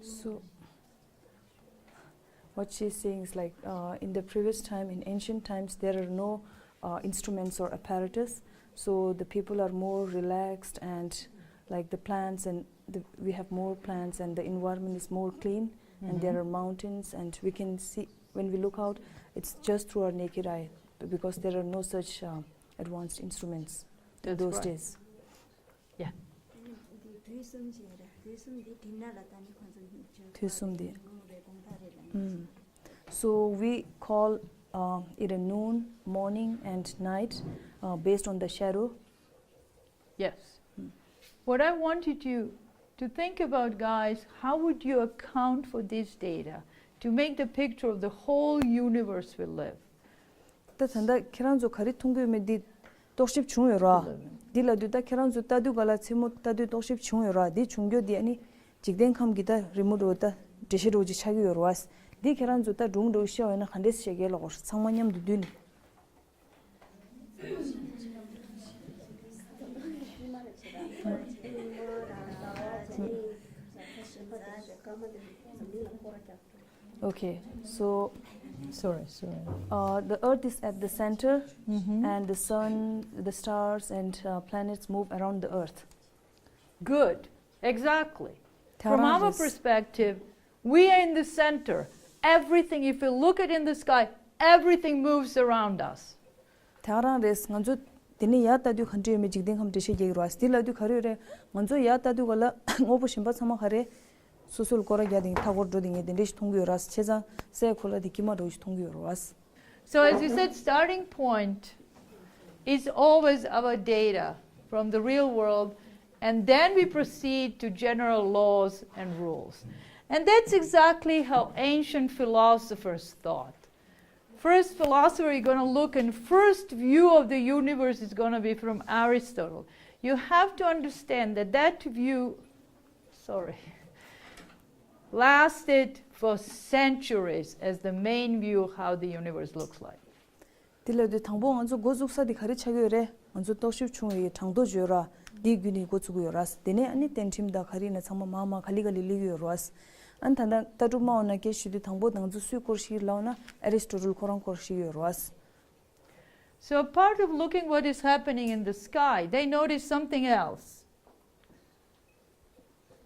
So, what she's saying is like, uh, in the previous time, in ancient times, there are no uh, instruments or apparatus. So the people are more relaxed and like the plants and the, we have more plants and the environment is more clean and there are mountains and we can see, when we look out, it's just through our naked eye because there are no such uh, advanced instruments in those days. Yeah. དུས་གསུམ་བྱས་ར། དུས་གསུམ་འདི་དྲིན་ལ་ལ་ད་ནི་ཁོང་ཚོ་དུས་གསུམ་འདི། ཨུམ། So we call uh, it a noon, morning and night uh, based on the shadow. Yes. What I wanted you to think about, guys, how would you account for this data to make the picture of the whole universe we live? ད་ད་ལྟ་ཁྱེད་རང་ཚོ་ག་རེ་མཐོང་གི་ཡོད་མེད་འདི་རྟོག་ཞིབ་བྱུང་ཡོད་ར། འདི་ལབ་དུས་ད་ཁྱེད་རང་ཚོ་ལྟ་དུས་ག་ལ་མཚན་མོ་ལྟ་དུས་རྟོག་ཞིབ་བྱུང་ཡོད་ར། འདི་བྱུང་རྒྱུ་འདི་ཨ་ནི་འཇིག་རྟེན་ཁམས་ཀྱི་ད་རི་མོ་འདྲ་བོ་ད་འགྲེལ་བཤད་འདྲ་བོ་ཅིག་ཆགས་ཀྱི་ཡོད་ར་བ། འདི་ཁྱེད་རང་ཚོ་ད་སྒྲུང་འདྲ་བོ་བཤད་པ་ཡིན་ན་ག་འདྲས་བཤད་གལ་ལ་གོ། ཚང་མ་མཉམ་དུ་བསྡུས་ནས། Okay, so sorry, sorry. Uh, the earth is at the center, mm-hmm, and the sun, the stars, and uh, planets move around the earth. Good. Exactly. From our perspective, we are in the center. Everything, if you look at in the sky, everything moves around us. དེ་རང་རེད། ང་ཚོ་དེ་ནས་ཡར་ལྟ་དུས་ག་འདྲ་ཡོད་མེད་འཇིག་རྟེན་ཁམས་འགྲེལ་བཤད་རྒྱག་གི་རེད་བ། དེ་ལབ་དུས་ག་རེ་ཡོད་རེད། ང་ཚོ་ཡར་ལྟ་དུས་ག་ལ་དངོས་པོ་གཞན་པ་ཚང་མ་ག་རེ་སོ་སོ་ལ་སྐོར་ར་རྒྱག་དེ་མཐའ་སྐོར་འགྲོ་དེ་ངས་དེ་འདྲ་ཞིག་མཐོང་གི་ཡོད་རེད། བྱས་ཙང་སའི་གོ་ལ་དེ་དཀྱིལ་མ་འདྲ་བོ་ཞིག་མཐོང་གི་ཡོད་རེད་བ། So as you said, starting point is always our data from the real world, and then we proceed to general laws and rules. And that's exactly how ancient philosophers thought. First philosopher you're going to look in, first view of the universe is going to be from Aristotle. You have to understand that that view, sorry, lasted for centuries as the main view of how the universe looks like. དེ་ལབ་དུས་དང་པོ་ང་ཚོ་འགོ་འཛུགས་ས་དེ་ག་རེ་ཆགས་ཀྱི་ཡོད་རེད། ང་ཚོ་རྟོག་ཞིབ་བྱུང་བའི་གྲངས་ཐོ་བརྗོད་ར་དེའི་བརྒྱུད་ནས་འགོ་ཚུགས་ཀྱི་ཡོད་ར། དེ་ནས་ཨ་ནི་རྟེན་ཁྲིམས་དང་ག་རེ་ཡིན་ན་ཚང་མ་མར་མར་ག་ལེ་ག་ལེ་སླེབས་ཀྱི་ཡོད་རེད་བ། ཨ་ནི་ད་ལྟ་ལྟ་གྲུབ་སྨྲ་བ་ན་སྐད་ཞུ་དུས་དང་པོ་ང་ཚོ་སུའི་སྐོར་ཞིག་ལབ་ན་ཨ་རི་སི་ཊོ་ཊལ་ཁོ་རང་སྐོར་ཞིག་ཡོད་རེད་བ། So, part of looking what is happening in the sky, they notice something else.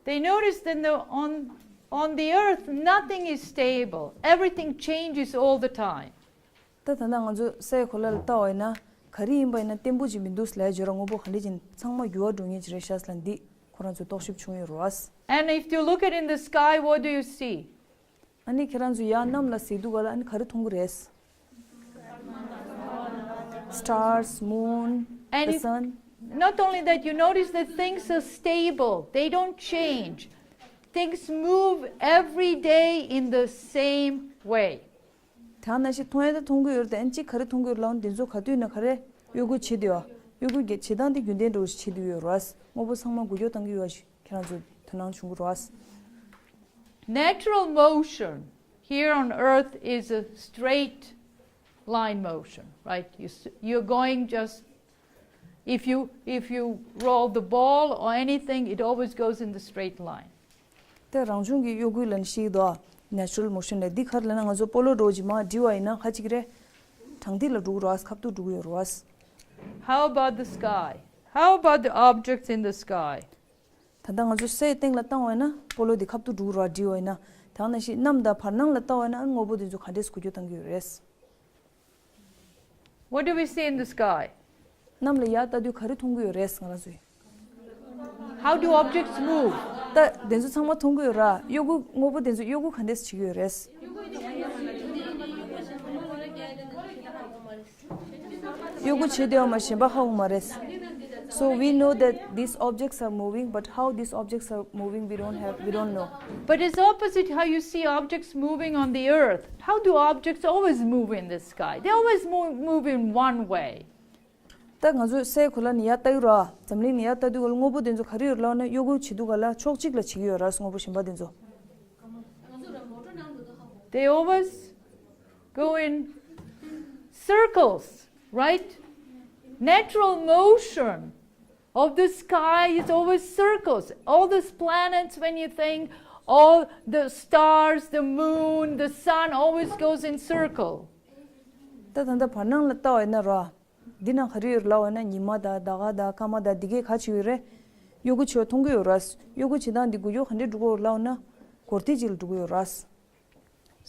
They notice that the, on, on the earth, nothing is stable. Everything changes all the time. ད་ད་ལྟ་ང་ཚོ་སའི་གོ་ལ་ལ་ལྟ་བ་ཡིན་ན་ག་རེ་ཡིན་པ་ཡིན་ན་བརྟན་པོ་ཅིག་མི་འདུག་ལབ་ཡ་བརྗོད་ར། དངོས་པོ་ག་འདྲ་ཅིག་ཚང་མ་འགྱུར་བ་འགྲོ་ངེས་ཅིག་རེད་ཤག་ལབ་འདི་ཁོ་རང་ཚོས་རྟོག་ཞིབ་བྱུང་ཡོད་རེད་བ། And if you look at in the sky, what do you see? ཨ་ནི་ཁྱེད་རང་ཚོ་ཡར་གནམ་ལ་གཟིགས་དུས་ག་ལ་ཨ་ནི་ག་རེ་མཐོང་གི་རེད། Stars, moon, and the if- sun. Not only that, you notice that things are stable, they don't change. Things move every day in the same way. ད་ནང་བཞིན་མཐོང་ཡ་ད་མཐོང་གི་ཡོད་རེད་དེ། ཨ་ནི་གཅིག་ག་རེ་མཐོང་གི་ཡོད་ལབ་ན་དེ་ཚོ་ག་དུས་ན་ག་རེ་གཡོ་འགུལ་བྱེད་དུས་ཨ། གཡོ་འགུལ་གྱི་བྱེད་སྟངས་དེ་རྒྱུན་ལྡན་འདྲ་བོ་ཞིག་བྱེད་དུ་ཡོད་རེད་བ། དངོས་པོ་ཚང་མ་འགུལ་སྐྱོད་གཏང་གི་ཡོད་ཞིག་ཁྱེད་རང་ཚོ་དོ་སྣང་བྱུང་གི་རེད་བ། Natural motion here on earth is a straight line motion, right? You, s- you're going just, if you, if you roll the ball or anything, it always goes in the straight line. དེ་རང་བྱུང་གི་གཡོ་འགུལ་ལ་ནི་ཤེས་ཀྱི་འདུག་ཨ། Natural motion ལ་འདི་ག་རེ་ལབ་ན་ང་ཚོ་སྤོ་ལོ་འདྲ་བོ་ཅིག་མར་སྒྲིལ་བ་ཡིན་ན་ག་ཅིག་རེད། དྲང་ཐིག་ལ་འགྲོ་གི་རེད་བ། ཁ་ཐུག་འགྲོ་གི་ཡོད་རེད་བ། How about the sky? How about the objects in the sky? ད་ལྟ་ང་ཚོ་སའི་སྟེང་ལ་བཏང་བ་ཡིན་ན་སྤོ་ལོ་འདི་ཁ་ཐུག་འགྲོ་གི་རེད་བ། སྒྲིལ་བ་ཡིན་ན། དེ་ནང་བཞིན་གནམ་དང་བར་སྣང་ལ་བལྟ་བ་ཡིན་ན་དངོས་པོ་འདི་ཚོ་ག་འདྲས་འགུལ་སྐྱོད་གཏང་གི་ཡོད་རེད། What do we see in the sky? གནམ་ལ་ཡར་ལྟ་དུས་ག་རེ་མཐོང་གི་ཡོད་རེད་ང་རང་ཚོས། How do objects move? ད་དེ་ཚོ་ཚང་མ་མཐོང་གི་ཡོད་ར། གཡོ་འགུལ་དངོས་པོ་དེ་ཚོ་གཡོ་འགུལ་ག་འདྲས་བྱེད་ཀྱི་ཡོད་རེད། གཡོ་འགུལ་བྱེད་དུས་ཡོད་མ་གཞན་པ་ཧ་གོ་མ་རེད། So we know that these objects are moving, but how these objects are moving, we don't have, we don't know. But it's opposite how you see objects moving on the earth. How do objects always move in the sky? They always move, move in one way. ད་ང་ཚོ་སའི་གོ་ལ་ནས་ཡར་ལྟ་ཡོད་ར། འཛམ་གླིང་ནས་ཡར་ལྟ་དུས་ག་ལ་དངོས་པོ་དེ་ཚོ་ག་རེ་ཡོད་ལབ་ན་གཡོ་འགུལ་བྱེད་དུས་ག་ལ་ཕྱོགས་གཅིག་ལ་བྱེད་ཀྱི་ཡོད་ར། དངོས་པོ་གཞན་པ་དེ་ཚོ། They always go in circles, right? Natural motion of the sky is always circles. All these planets, when you think, all the stars, the moon, the sun always goes in circle. ད་ད་ལྟ་བར་སྣང་ལ་ལྟ་བ་ཡིན་ན་ར། འདི་ན་ག་རེ་ཡོད་ལབ་པ་ན་ཉི་མ་དང་ཟླ་བ་དང་སྐར་མ་དང་འདི་གས་ག་ཅིག་ཡོད་རེད། གཡོ་འགུལ་བྱེད་པ་མཐོང་གི་ཡོད་ར། གཡོ་འགུལ་བྱེད་སྟངས་འདི་འགུལ་སྐྱོད་ག་འདྲས་འགྲོ་གི་ཡོད་ལབ་པ་ན་སྒོར་ཐིག་ཅིག་ལ་འགྲོ་གི་ཡོད་ར།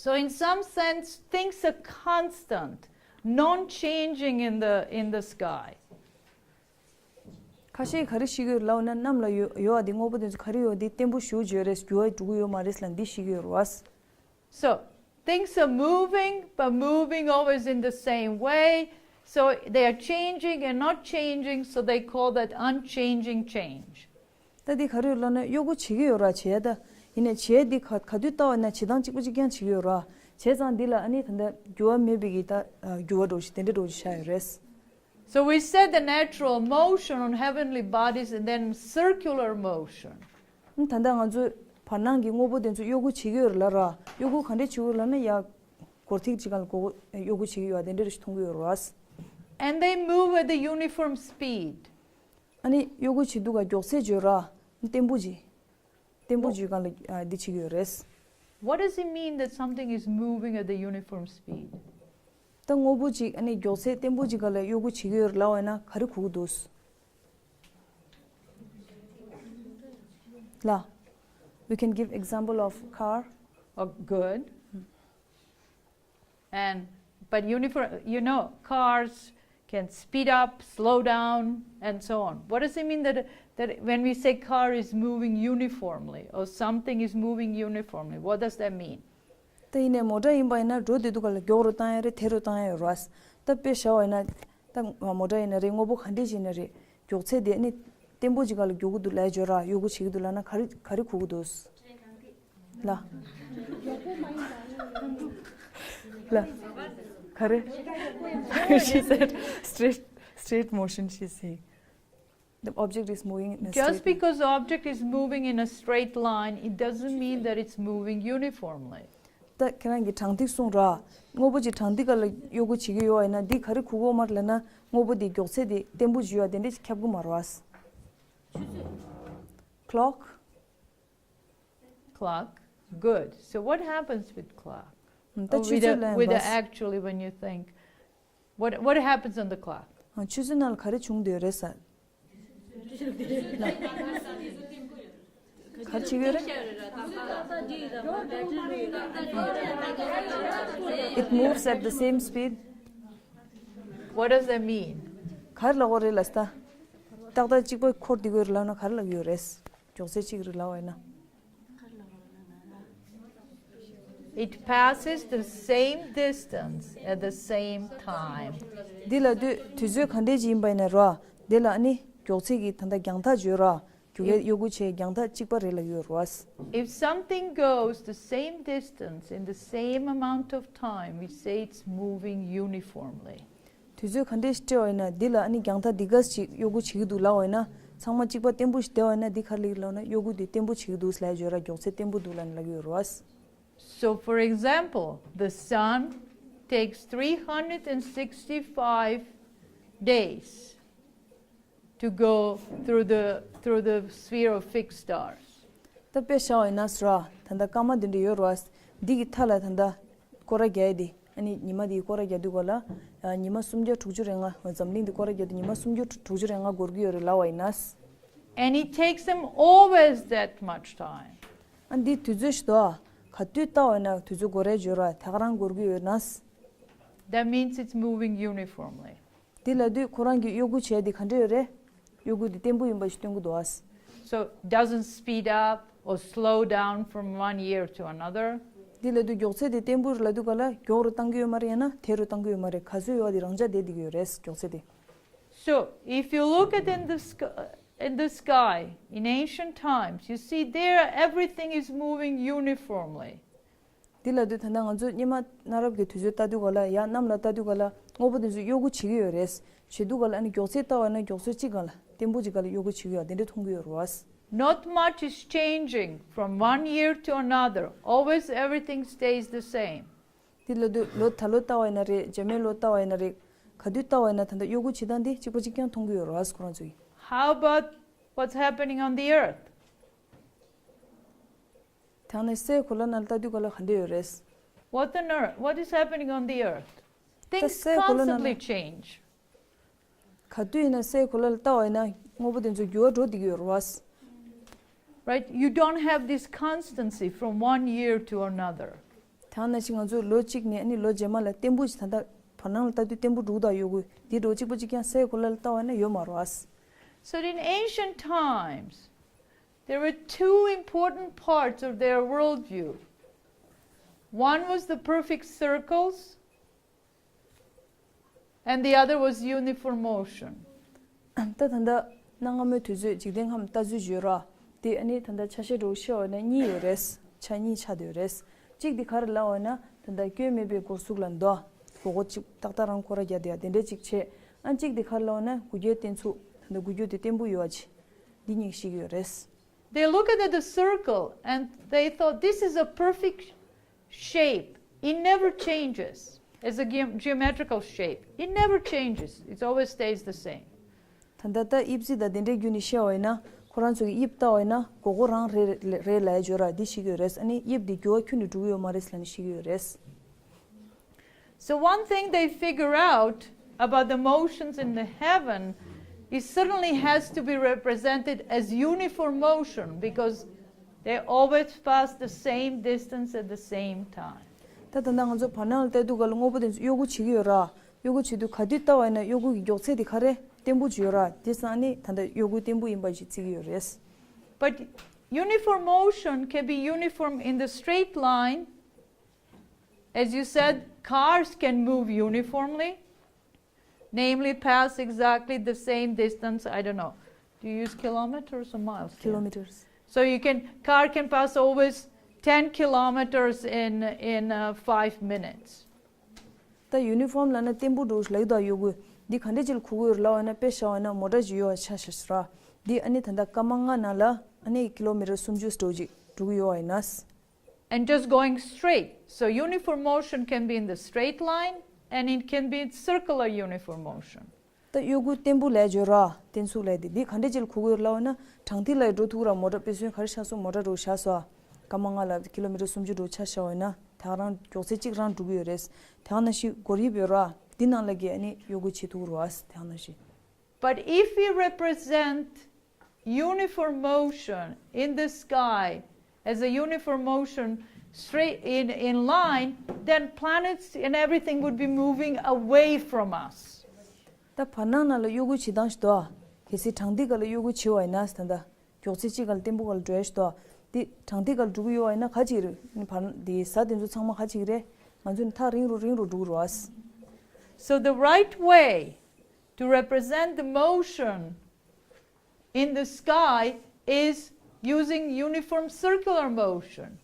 So in some sense, things are constant, non-changing in the, in the sky. ཁ་ཤས་ག་རེ་ཤེས་ཀྱི་ཡོད་ལབ་ན་གནམ་ལ་ཡོད་ཡོད་པ་འདི་དངོས་པོ་དེ་ཚོ་ག་རེ་ཡོད་འདི་བརྟན་པོ་ཞེ་པོ་ཅིག་ཡོད་རེད། འགྱུར་བ་འགྲོ་གི་ཡོད་མ་རེད་ལབ་འདི་ཤེས་ཀྱི་ཡོད་རེད་བ། So, things are moving, but moving always in the same way. So, they are changing and not changing, so they call that unchanging change. ད་འདི་ག་རེ་ཡོད་ལབ་ན་གཡོ་འགུལ་བྱེད་ཀྱི་ཡོད་ར། བྱས་ད་ཡིན་ནའི་བྱས་འདི་ག་ག་དུས་ལྟ་བ་ན་བྱེད་སྟངས་གཅིག་པ་གཅིག་རྐྱང་བྱེད་ཀྱི་ཡོད་ར། བྱས་ཙང་འདི་ལ་ཨ་ནི་ད་ལྟ་འགྱུར་བ་མེད་པའི་གི་ད་འགྱུར་བ་འགྲོ་ཞིག་དེ་འདྲ་འགྲོ་ཞིག་ཤར་ཡོད་རེད། So we said the natural motion on heavenly bodies and then circular motion. ད་ལྟ་ང་ཚོས་བར་སྣང་གི་དངོས་པོ་དེ་ཚོ་གཡོ་འགུལ་བྱེད་ཀྱི་ཡོད་རེད་ལ་ར། གཡོ་འགུལ་ག་འདྲས་བྱེད་ཀྱི་ཡོད་ལབ་ན་ཡ། སྒོར་ཐིག་ཅིག་ག་ལ་གོ་གཡོ་འགུལ་བྱེད་ཀྱི་ཡོད་དེ་འདྲས་རེ་ཞིག་མཐོང་གི་ཡོད་རེད་བ། And they move at the uniform speed. ཨ་ནི་གཡོ་འགུལ་བྱེད་དུས་ཀ་མགྱོགས་ཚད་བརྗོད་ར། བརྟན་པོ་ཅིག་བརྟན་པོ་ཅིག་སྒང་ལ་ཨ་འདི་བྱེད་ཀྱི་ཡོད་རེད། What does it mean that something is moving at the uniform speed? ད་དངོས་པོ་ཅིག་ཨ་ནི་མགྱོགས་ཚད་བརྟན་པོ་ཅིག་སྒང་ལ་གཡོ་སྒུག་བྱེད་ཀྱི་ཡོད་རེད་ལབ་པ་ཡིན་ན་ག་རེ་གོ་གི་འདུག་ལ། We can give example of car. Oh, good. And but uniform, you know, cars can speed up, slow down, and so on. What does it mean that that when we say car is moving uniformly or something is moving uniformly? What does that mean? ད་ཡིན་ནའི་མོ་ཊ་ཡིན་པ་ཡིན་ན་འགྲོ་བསྡད་དུས་སྒང་ལ་མགྱོགས་རུ་བཏང་ཡ་རེད། དལ་རུ་བཏང་ཡ་ཡོད་རེད། ད་དཔེ་བཞག་པ་ཡིན་ན་ད་མོ་ཊ་ཡིན་ན་རེད། དངོས་པོ་ག་འདྲས་ཅིག་ཡིན་ན་རེད། མགྱོགས་ཚད་དེ་ནི་བརྟན་པོ་ཅིག་སྒང་ལ་མགྱོགས་ཀྱི་འདུག་ལབ་ཡ་ཡོད་རེད། གཡོ་སྒུག་བྱེད་ཀྱི་འདུག་ལབ་ན་ག་རེ་ག་རེ་གོ་གི་འདུག་ལ། ལ། ག་རེ། She said straight, straight motion, she's saying. The object is moving in a Just straight line. Because object is moving in a straight line, it doesn't mean that it's moving uniformly. ད་ཁྱེད་རང་གིས་དྲང་ཐིག་གསུངས་ར། དངོས་པོ་ཅིག་དྲང་ཐིག་སྒང་ལ་གཡོ་སྒུག་བྱེད་ཀྱི་ཡོད་པ་ཡིན་ན་འདི་ག་རེ་གོ་གི་ཡོད་མ་རེད་ལབ་ན། དངོས་པོ་འདི་མགྱོགས་ཚད་འདི་བརྟན་པོ་ཅིག་ཡོད་པ་དེ་འདྲས་ཅིག་ཁྱབ་ཀྱི་མ་རེད་པ། Clock. Clock. Good. So what happens with clock? ད་Oh, ཆུ་with ཚོད་a, ལ་ཡིན་with a པ། actually when you think, what what happens on the clock? ཆུ་ཚོད་ནང་ལ་ག་རེ་བྱུང་བསྡད་ཡོད་རེད་ཟེར། ག་རེ་བྱེད་ཀྱི་ཡོད་རེད། It moves at the same speed. What does that mean? ག་རེ་ལབ་དགོས་རེད་ལབ་ས། ཏག་ཏག་གཅིག་པ་འཁོར་བསྡད་ཀྱི་ཡོད་རེད་ལབ་ན་ག་རེ་ལབ་ཀྱི་ཡོད་རེད། མགྱོགས་ཚད་གཅིག་རེད་ལབ་པ་ཡིན་ན། It passes the same distance at the same time. འདི་ལབ་དུས་དུས་ཚོད་ག་འདྲས་ཅིག་ཡིན་པ་ཡིན་ན་ར། འདི་ལ་ཨ་ནི་མགྱོགས་ཚད་ཀྱི་ད་ལྟ་རྒྱང་ཐག་བརྗོད་ར། རྒྱུ་སྐར་གཡོ་སྒུག་བྱེད་རྒྱང་ཐག་གཅིག་པ་རེད་ལབ་ཀྱི་ཡོད་རེད་པ། If something goes the same distance in the same amount of time, we say it's moving uniformly. དུས་ཚོད་ག་འདྲས་ཤིག་སྤྲད་པ་ཡིན་ན་འདི་ལ་ཨ་ནི་རྒྱང་ཐག་འདི་ག་ཅིག་གཡོ་སྒུག་བྱེད་ཀྱི་འདུག་ལབ་པ་ཡིན་ན། ཚང་མ་གཅིག་པ་བརྟན་པོ་ཞིག་བསྡད་པ་ཡིན་ན་འདི་ག་རེ་ལབ་ན་གཡོ་སྒུག་འདི་བརྟན་པོ་བྱེད་ཀྱི་འདུག་ལབ་ཡ་ཡོད་ར། མགྱོགས་ཚད་བརྟན་པོ་འདུག་ལབ་ན་ལབ་ཀྱི་ཡོད་རེད་པ། So, for example, the sun takes three hundred sixty-five days to go through the through the sphere of fixed stars. ད་དཔེ་བཞག་པ་ཡིན་ན་ཟེར་བ། ད་ལྟ་སྐར་མ་འདི་འདྲ་ཡོད་རེད་པ། འདི་གི་མཐའ་ལ་ད་ལྟ་སྐོར་ར་རྒྱག་ཡ་དེ། ཨ་ནི་ཉི་མ་འདི་སྐོར་ར་རྒྱག་དུས་སྒང་ལ། ཨ། ཉི་མ་སུམ་བརྒྱ་དྲུག་ཅུ་རེ་ལྔ། འཛམ་གླིང་འདི་སྐོར་ར་རྒྱག་དུས་ཉི་མ་སུམ་བརྒྱ་དྲུག་ཅུ་རེ་ལྔ་འགོར་གྱི་ཡོད་རེད་ལབ་པ་ཡིན་ན། And it takes them always that much time. ཨ། འདི་དུས་ཚོད་ཞིག་འདུག་ག་དུས་ལྟ་བ་ཡིན་ན་དུས་ཚོད་འགོར་ཡ་ཡོད་རེད་པ། ད་ག་རང་འགོར་གྱི་ཡོད་ན། That means it's moving uniformly. འདི་ལབ་དུས་ཁོ་རང་གི་གཡོ་སྒུག་བྱས་དེ་ག་འདྲ་ཡོད་རེད། གཡོ་སྒུག་དེ་བརྟན་པོ་ཡིན་པ་ཞིག་སྟོན་གྱི་འདུག་ག So it doesn't speed up or slow down from one year to another. འདི་ལབ་དུས་མགྱོགས་ཚད་དེ་བརྟན་པོ་རེད་ལབ་དུས་སྒང་ལ་མགྱོགས་རུ་བཏང་གི་ཡོད་མ་རེད། ཡང་ན་དལ་རུ་བཏང་གི་ཡོད་མ་རེད། ག་ཚོད་ཡོད་པ་དེ་རང་འཇགས་བསྡད་བསྡད་ཀྱི་ཡོད་རེད། མགྱོགས་ཚད་དེ། So, if you look at in the sky, in the sky, in ancient times, you see there everything is moving uniformly. འདི་ལབ་དུས་ད་ལྟ་ང་ཚོ་སྔོན་མ་གནའ་རབས་ཀྱི་དུས་ཚོད་ལྟ་དུས་སྒང་ལ། ཡང་གནམ་ལ་ལྟ་དུས་སྒང་ལ་དངོས་པོ་དེ་ཚོ་གཡོ་སྒུག་བྱེད་ཀྱི་ཡོད་རེད། བྱེད་དུས་སྒང་ལ་ཨ་ནི་མགྱོགས་ཚད་ལྟ་བ་ན་མགྱོགས་ཚད་གཅིག་སྒང་ལ་བརྟན་པོ་གཅིག་སྒང་ལ་གཡོ་སྒུག་བྱེད་ཀྱི་ཡོད་དེ་འདྲ་མཐོང་གི་ཡོད་རེད་པ། Not much is changing from one year to another. Always everything stays the same. འདི་ལབ་དུས་ལོ། ད་ལོ་ལྟ་བ་ཡིན་ན་རེད། རྗེས་མའི་ལོ་ལྟ་བ་ཡིན་ན་རེད། ག་དུས་ལྟ་བ་ཡིན་ན་ད་ལྟ་གཡོ་སྒུག་བྱེད་སྟངས་དེ་གཅིག་པ་གཅིག་རྐྱང་མཐོང་གི་ཡོད་རེད་པ། ཁོ་རང་ཚོ་གིས། How about what's happening on the earth? དེ་ནས་སའི་གོ་ལ་ནང་ལྟ་དུས་སྒང་ལ་ག་འདྲ་ཡོད་རེད། What on earth? What is happening on the earth? Things སའི་གོ་ལ་ནང་ལ། Constantly change. ག་དུས་ཡིན་ན་སའི་གོ་ལ་ལ་ལྟ་བ་ཡིན་ན་དངོས་པོ་དེ་ཚོ་འགྱུར་བ་འགྲོ་བསྡད་ཀྱི་ཡོད་རེད་པ། Right? You don't have this constancy from one year to another. དེ་ནང་བཞིན་ང་ཚོ་ལོ་གཅིག་ནས་ཨ་ནི་ལོ་རྗེས་མ་ལ་བརྟན་པོ་ཞིག་ད་ལྟ་བར་སྣང་ལ་ལྟ་དུས་བརྟན་པོ་འདུག་ད་གཡོ་སྒུག་འདི་འདྲ་བོ་གཅིག་པ་གཅིག་རྐྱང་སའི་གོ་ལ་ལ་ལྟ་བ་ཡིན་ན་ཡོད་མ་རེད་པ། So in ancient times, there were two important parts of their worldview. One was the perfect circles, and the other was uniform motion. ད་ད་ལྟ་གནའ་སྔ་མོའི་དུས་ཚོད་འཇིག་རྟེན་ཁམས་ལྟ་ཚུལ་བརྗོད་ར། དེ་ཨ་ནི་ད་ལྟ་ཆ་ཤས་འདྲ་བོ་བཤད་པ་ཡིན་ན་གཉིས་ཡོད་རེད། ཆ་གཉིས་ཆགས་བསྡད་ཡོད་རེད། གཅིག་དེ་ག་རེ་ལབ་པ་ཡིན་ན་ད་ལྟ་སྐྱོན་མེད་པའི་སྒོ་ཟུག་ལ་འདུག་མགོ་སྐོར་གཅིག་ཏག་ཏག་རང་སྐོར་ར་རྒྱག་བསྡད་ཡ་དེ་འདྲ་གཅིག་བྱས། ཨ་གཅིག་དེ་ག་རེ་ལབ་པ་ཡིན་ན་འགུལ་སྐྱོད་བརྟན་ཚུགས། ད་ལྟ་འགུལ་སྐྱོད་དེ་བརྟན་པོ་ཡོད་པ་ཅིག་འདི་གཉིས་ཤིག་ཡོད་རེད། They look at the circle and they thought, "This is a perfect shape. It never changes. It's a ge- geometrical shape. It never changes. It always stays the same." ད་ལྟ་ད་དབྱིབས་རྩིས་དང་དེ་འདྲའི་བརྒྱུད་ནས་བཤད་པ་ཡིན་ན། ཁོ་རང་ཚོ་གི་དབྱིབས་ལྟ་བ་ཡིན་ན་སྒོར་སྒོར་རང་རེད་རེད་ལབ་ཡ་བརྗོད་ར་འདི་ཤེས་ཀྱི་ཡོད་རེད། ཨ་ནི་དབྱིབས་འདི་འགྱུར་བ་ཁྱོན་ནས་འགྲོ་གི་ཡོད་མ་རེད་ལབ་ནས་ཤེས་ཀྱི་ཡོད་རེད། So one thing they figure out about the motions in the heaven, it certainly has to be represented as uniform motion because they always pass the same distance at the same time. ད་ད་ལྟ་ང་ཚོ་བར་སྣང་ལ་བལྟས་དུས་ག་ལ་དངོས་པོ་དེ་ཚོ་གཡོ་འགུལ་བྱེད་ཀྱི་ཡོད་ར། གཡོ་འགུལ་བྱེད་དུས་ག་དུས་ལྟ་བ་ཡིན་ན་གཡོ་འགུལ་གྱི་མགྱོགས་ཚད་དེ་ག་རེ་བརྟན་པོ་ཅིག་ཡོད་ར། དེ་སང་ནི་ད་ལྟ་གཡོ་འགུལ་བརྟན་པོ་ཡིན་པ་ཞིག་བརྩི་གི་ཡོད་རེད། But uniform motion can be uniform in the straight line. As you said, cars can move uniformly, namely pass exactly the same distance, I don't know. Do you use kilometers or miles here? Kilometers. So you can, car can pass always ten kilometers in, in uh, five minutes. ད་ཡུ་ནི་ཧྥོམ་ལབ་ན་བརྟན་པོ་འགྲོ་ལབ་ཀྱི་འདུག་གཡོ་འགུལ་འདི་ག་འདྲ་ཅིག་ལ་གོ་གི་ཡོད་རེད་ལབ་པ་ཡིན་ན། དཔེ་བཞག་པ་ཡིན་ན་མོ་ཊ་ཅིག་གཡོ་བ་ཆ་བཞག་ཟེར་ར། འདི་ཨ་ནི་ད་ལྟ་སྐར་མ་ལྔ་ནང་ལ་ཨ་ནི་ཀི་ལོ་མི་ཊར་སུམ་ཅུ་འགྲོ་ཅིག་འགྲོ་གི་ཡོད་པ་ཡིན་ན། And just going straight. So uniform motion can be in the straight line and it can be in circular uniform motion. ད་གཡོ་འགུལ་བརྟན་པོ་ལབ་བརྗོད་ར། བརྟན་ཚུགས་ལབ་དེ་འདི་ག་འདྲ་ཅིག་ལ་གོ་གི་ཡོད་རེད་ལབ་པ་ཡིན་ན། དྲང་ཐིག་ལ་འགྲོ་ཐུབ་ར། མོ་ཊ་དཔེ་མཚོན་ག་རེ་བཞག་སོང་། མོ་ཊ་འགྲོ་བཞག་སོང་། སྐར་མ་ལྔ་ལ་ཀི་ལོ་མི་ཊར་སུམ་ཅུ་འགྲོ་ཆ་བཞག་པ་ཡིན་ན་དེ་ག་རང་མགྱོགས་ཚད་གཅིག་རང་འགྲོ་གི་ཡོད་རེད། དེ་ག་ནང་བཞིན་སྒོར་དབྱིབས་ཡོད་ར། འདི་ནང་ལ་གི་ཨ་ནི་གཡོ་འགུལ་བྱེད་ཐུབ་ར། དེ་ག་ནང་བཞིན། But if we represent uniform motion in the sky as a uniform motion straight in, in line, then planets and everything would be moving away from us. ད་བར་སྣང་ནང་ལ་གཡོ་འགུལ་བྱེད་སྟངས་ཤིག་འདུག་གལ་སྲིད་དྲང་ཐིག་ག་ལ་གཡོ་འགུལ་བྱེད་པ་ཡིན་ན། ད་ལྟ་མགྱོགས་ཚད་གཅིག་ག་ལ་བརྟན་པོ་ག་ལ་འགྲོ་ཡ་ཞིག་འདུག་འདི་དྲང་ཐིག་ག་ལ་འགྲོ་གི་ཡོད་པ་ཡིན་ན་ག་ཅིག་རེད། བར་འདི་གཟའ་དེ་ཚོ་ཚང་མ་ག་ཅིག་རེད། ང་ཚོ་ནི་ཐག་རིང་རུ་རིང་རུ་འགྲོ་གི་རེད་པ། So the right way to represent the motion in the sky is using uniform circular motion.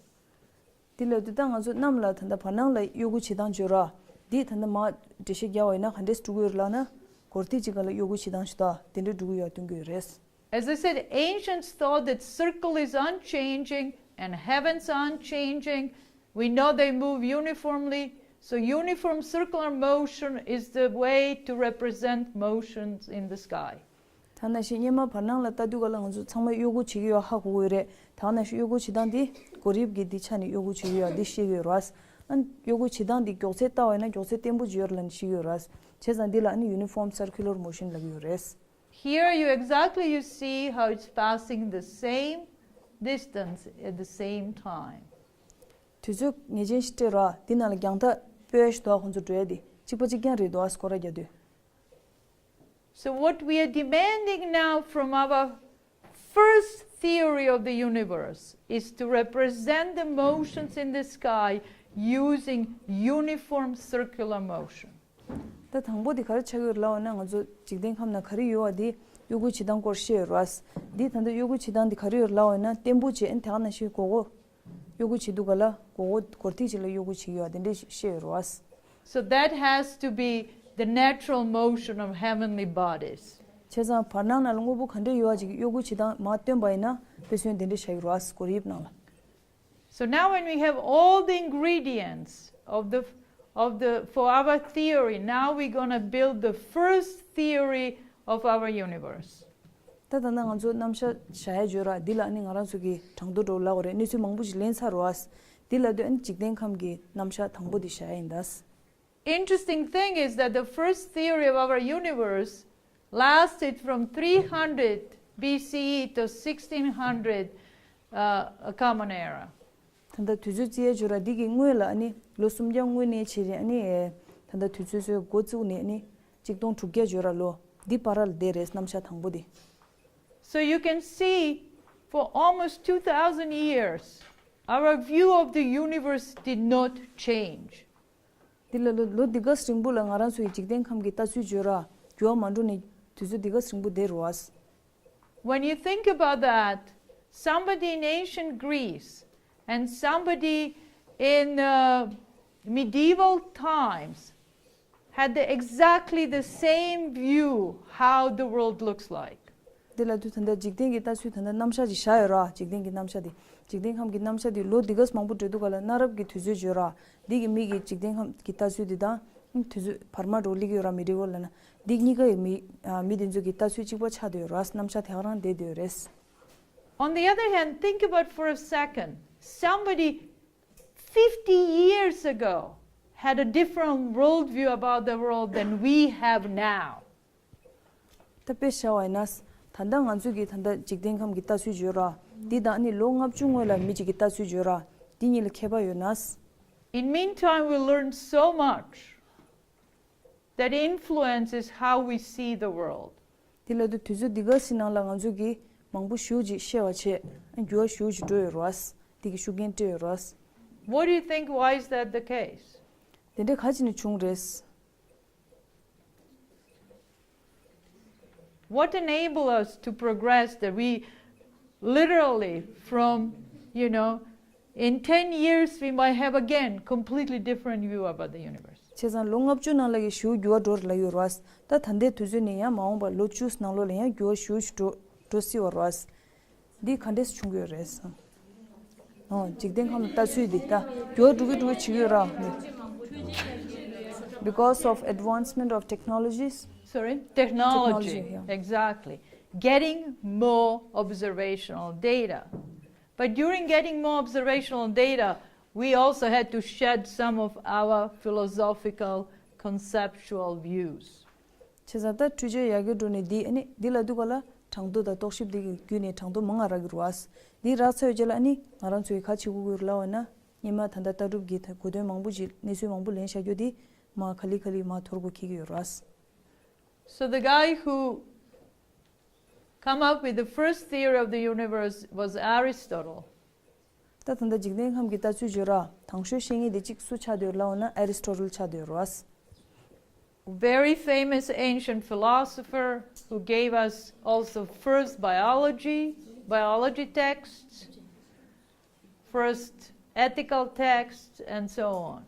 དེ་ལབ་དུས་ད་ང་ཚོ་གནམ་ལ་ད་ལྟ་བར་སྣང་ལ་གཡོ་འགུལ་བྱེད་སྟངས་བརྗོད་ར། འདི་ད་ལྟ་མར་འགྲེལ་བཤད་རྒྱག་པ་ཡིན་ན་ག་འདྲས་འགྲོ་གི་ཡོད་རེད་ལབ་ན། སྒོར་ཐིག་གཅིག་ག་ལ་གཡོ་འགུལ་བྱེད་སྟངས་ཤིག་འདུག་དེ་འདྲས་འགྲོ་གི་ཡོད་པ་སྟོན་གྱི་ཡོད་རེད། As I said, ancients thought that circle is unchanging and heavens are unchanging. We know they move uniformly. So uniform circular motion is the way to represent motions in the sky. ད་ནང་བཞིན་སྔོན་མ་བར་སྣང་ལ་ལྟ་དུས་ག་ལ་ང་ཚོ་ཚང་མ་གཡོ་འགུལ་བྱེད་ཀྱི་ཡོད་ཧ་གོ་གི་ཡོད་རེད། ད་ནང་བཞིན་གཡོ་འགུལ་བྱེད་སྟངས་འདི་སྒོར་དབྱིབས་ཀྱི་འདི་ཆ་ནས་གཡོ་འགུལ་བྱེད་ཀྱི་ཡོད་འདི་ཤེས་ཀྱི་ཡོད་རེད། ཨ་ནི་གཡོ་འགུལ་བྱེད་སྟངས་འདི་མགྱོགས་ཚད་ལྟ་བ་ཡིན་ན་མགྱོགས་ཚད་བརྟན་པོ་ཅིག་ཡོད་རེད་ལབ་ནས་ཤེས་ཀྱི་ཡོད་རེད། བྱས་ཙང་འདི་ལ་ཨ་ནི་uniform circular motion ལབ་ཀྱི་ཡོད་རེད། Here you exactly you see how it's passing the same distance at the same time. དུས་ཚོད་ངེས་ཅན་ཞིག་སྤྲད་རོགས། འདི་ནང་ལ་རྒྱང་ཐག་སྤོས་ཤིག་འདུག་ཁོང་ཚོ་འགྲོ་ཡ་དེ་གཅིག་པ་གཅིག་རྐྱང་རེད་འདུག་སྐོར་ར་རྒྱག་དུས། So what we are demanding now from our first theory of the universe is to represent the motions in the sky using uniform circular motion. ད་དང་པོ་དེ་ག་རེ་ཆགས་ཡོད་ལབ་པ་ན། ང་ཚོ་འཇིག་རྟེན་ཁམས་ན་ག་རེ་ཡོད་པ་དེ་གཡོ་འགུལ་བྱེད་སྟངས་སྐོར་བཤད་ཡོད་རེད། འདི་ད་ལྟ་གཡོ་འགུལ་བྱེད་སྟངས་དེ་ག་རེ་ཡོད་ལབ་པ་ན། བརྟན་པོ་བྱས་ཨ་ནི་དེ་ག་ནང་བཞིན་སྒོར་སྒོར་གཡོ་འགུལ་བྱེད་དུས་ག་ལ་སྒོར་སྒོར་སྒོར་ཐིག་ཅིག་ལ་གཡོ་འགུལ་བྱེད་ཀྱི་ཡོད་པ་དེ་འདྲས་བཤད་ཡོད་རེད། So that has to be the natural motion of heavenly bodies. བྱས་ཙང་བར་སྣང་ནང་ལ་དངོས་པོ་ག་འདྲས་ཡོད་པ་ཅིག་གི་གཡོ་འགུལ་བྱེད་སྟངས་མར་སྟོན་པ་ཡིན་ན་དཔེ་མཚོན་དེ་འདྲས་བཞག་ཡོད་རེད། སྒོར་དབྱིབས་ནང་ལ། So now when we have all the ingredients of the of the for our theory, now we're going to build the first theory of our universe. ད་ད་ལྟ་ང་ཚོ་རྣམ་གཞག་བཞག་ཡ་བརྗོད་ར། འདི་ལ་ཨ་ནི་ང་རང་ཚོ་གི་གྲངས་ཐོ་འདྲ་བོ་ལབ་དགོས་རེད། གནས་ཚུལ་མང་པོ་ཞིག་ལེན་ཚར་རེད་པ། འདི་ལབ་དུས་ཨ་ནི་འཇིག་རྟེན་ཁམས་ཀྱི་རྣམ་གཞག་དང་པོ་འདི་བཞག་ཡ་ཡིན་ད། Interesting thing is that the first theory of our universe lasted from three hundred B C E to sixteen hundred uh, Common Era. ད་ལྟ་དུས་ཚོད་བརྩི་ཡ་བརྗོད་ར། འདི་གི་སྔོན་ལ་ཨ་ནི་ལོ་སུམ་བརྒྱ་སྔོན་ནས་བྱས་རེད། ཨ་ནི་ད་ལྟ་དུས་ཚོད་ཚོའི་འགོ་བཙུགས་ནས་ཨ་ནི་གཅིག་སྟོང་དྲུག་བརྒྱ་བརྗོད་ར། ལོ་འདི་བར་ལ་བསྡད་རེད། རྣམ་གཞག་དང་པོ་འདི། So you can see for almost two thousand years, our view of the universe did not change. འདི་ལ་ལོ་ལོ་འདི་ག་ཙམ་རིང་པོ་ལ་ང་རང་ཚོ་ཡི་འཇིག་རྟེན་ཁམས་ཀྱི་ལྟ་ཚུལ་བརྗོད་ར་འགྱུར་བ་མ་འགྲོ་ནས་དུས་ཚོད་འདི་ག་ཙམ་རིང་པོ་བསྡད་རེད་པ། When you think about that, somebody in ancient Greece and somebody in uh, medieval times had the, exactly the same view how the world looks like. འདི་ལབ་དུས་ད་ལྟ་འཇིག་རྟེན་གྱི་ལྟ་ཚུལ་ད་ལྟ་རྣམ་གཞག་ཅིག་བཞག་ཡོད་ར། འཇིག་རྟེན་གྱི་རྣམ་གཞག་འདི། འཇིག་རྟེན་ཁམས་ཀྱི་རྣམ་གཞག་འདི་ལོ་འདི་ག་ཙམ་མང་པོ་འགྲོ་དུས་ག་ལ་གནའ་རབས་ཀྱི་དུས་ཚོད་བརྗོད་ར། འདི་གི་མི་གི་འཇིག་རྟེན་ཁམས་ཀྱི་ལྟ་ཚུལ་འདི་དང་དུས་ཚོད་བར་མ་འགྲོ་སླེབས་ཀྱི་ཡོད་ར། མི་ཌི་ཝལ་ལབ་ན། འདི་གཉིས་ཀ་ཡི་མི་ཨ་མི་དེ་ཚོ་གི་ལྟ་ཚུལ་གཅིག་པ་ཆགས་བསྡད་ཡོད་ར། རྣམ་གཞག་དེ་ག་རང་བསྡད་བསྡད་ཡོད་རེད། On the other hand, think about for a second. Somebody fifty years ago had a different worldview about the world than we have now. ད་དཔེ་བཞག་པ་ཡིན་ན། ད་ལྟ་ང་ཚོས་ཀྱི་ད་ལྟ་འཇིག་རྟེན་ཁམས་ཀྱི་ལྟ་ཚུལ་བརྗོད་ར། འདི་དང་ནི་ལོ་ལྔ་བཅུ་སྔོན་ལ་མི་གཅིག་གི་ལྟ་ཚུལ་བརྗོད་ར། འདི་གཉིས་ལ་ཁྱད་པར་ཡོད་ན། In meantime, we learned so much that influences how we see the world. དེ་ལ་དུ་དུས་ཚོད་འདི་ག་སི་ནང་ལ་ང་ཚོས་ཀྱི་མང་པོ་ཞུ་ཅིག་ཤེས་པ་བྱས། འགྱུར་བ་ཞུ་ཅིག་འགྲོ་ཡོད་ར། འདི་གི་ཤུགས་རྐྱེན་སྤྲད་ཡོད་ར། What do you think? Why is that the case? དེ་འདྲའི་ག་ཅི་ནས་བྱུང་རེད། What enable us to progress that we literally from, you know, in ten years we might have again completely different view about the universe. བྱས་ཙང་ལོ་ལྔ་བཅུ་ནང་ལ་གི་ཞུ་འགྱུར་བ་འགྲོ་ར་ལ་ཡོད་ར། ད་ད་ལྟའི་དུས་ཚོད་ནས་ཡང་མ་འོངས་པ་ལོ་བཅུ་ནང་ལོགས་ལ་ཡང་འགྱུར་བ་ཞུ་འགྲོ་འགྲོ་སྲིད་པ་ར། འདི་ག་འདྲས་བྱུང་གི་ཡོད་རེད་ཟེར། འོ་འཇིག་རྟེན་ཁམས་ལ་ལྟ་ཚུལ་འདི་ད་འགྱུར་བ་འགྲོ་གི་འགྲོ་གི་བྱེད་ཀྱི་ཡོད་ར། Because of advancement of technologies. Sorry? Technology. Technology, yeah. Exactly. Getting more observational data. But during getting more observational data, we also had to shed some of our philosophical conceptual views. བྱས་ཙང་ད་འཕྲུལ་ཆས་ཡར་རྒྱས་འགྲོ་ནས་འདི་ཨ་ནི་འདི་ལ་དུས་ག་ལ་གྲངས་ཐོ་དང་རྟོག་ཞིབ་འདི་གི་བརྒྱུད་ནས་གྲངས་ཐོ་མང་ང་རག་གི་རེད་བ། འདི་རག་ཚར་བའི་རྗེས་ལ་ཨ་ནི་ང་རང་ཚོས་ག་བྱེད་དགོས་ཀྱི་ཡོད་རེད་ལབ་པ་ན། སྔོན་མ་ད་ལྟ་ལྟ་གྲུབ་ཀྱི་གོ་དོན་མང་པོ་ཅིག་གནས་ཚུལ་མང་པོ་ལེན་བཞག་རྒྱུ་འདི་མར་ག་ལེ་ག་ལེ་མར་འཐོར་དགོས་འཁེལ་གྱི་ཡོད་རེད་བ། So the guy who come up with the first theory of the universe was Aristotle. ད་ད་ལྟ་འཇིག་རྟེན་ཁམས་ཀྱི་ལྟ་ཚུལ་བརྗོད་ར། དང་ཤོས་བཤད་མཁན་དེ་གཅིག་སུ་ཆགས་བསྡད་ཡོད་ལབ་པ་ན་ཨེ་རི་སི་ཊོ་ཊལ་ཆགས་བསྡད་ཡོད་རེད་བ། Very famous ancient philosopher who gave us also first biology, biology texts, first ethical texts, and so on.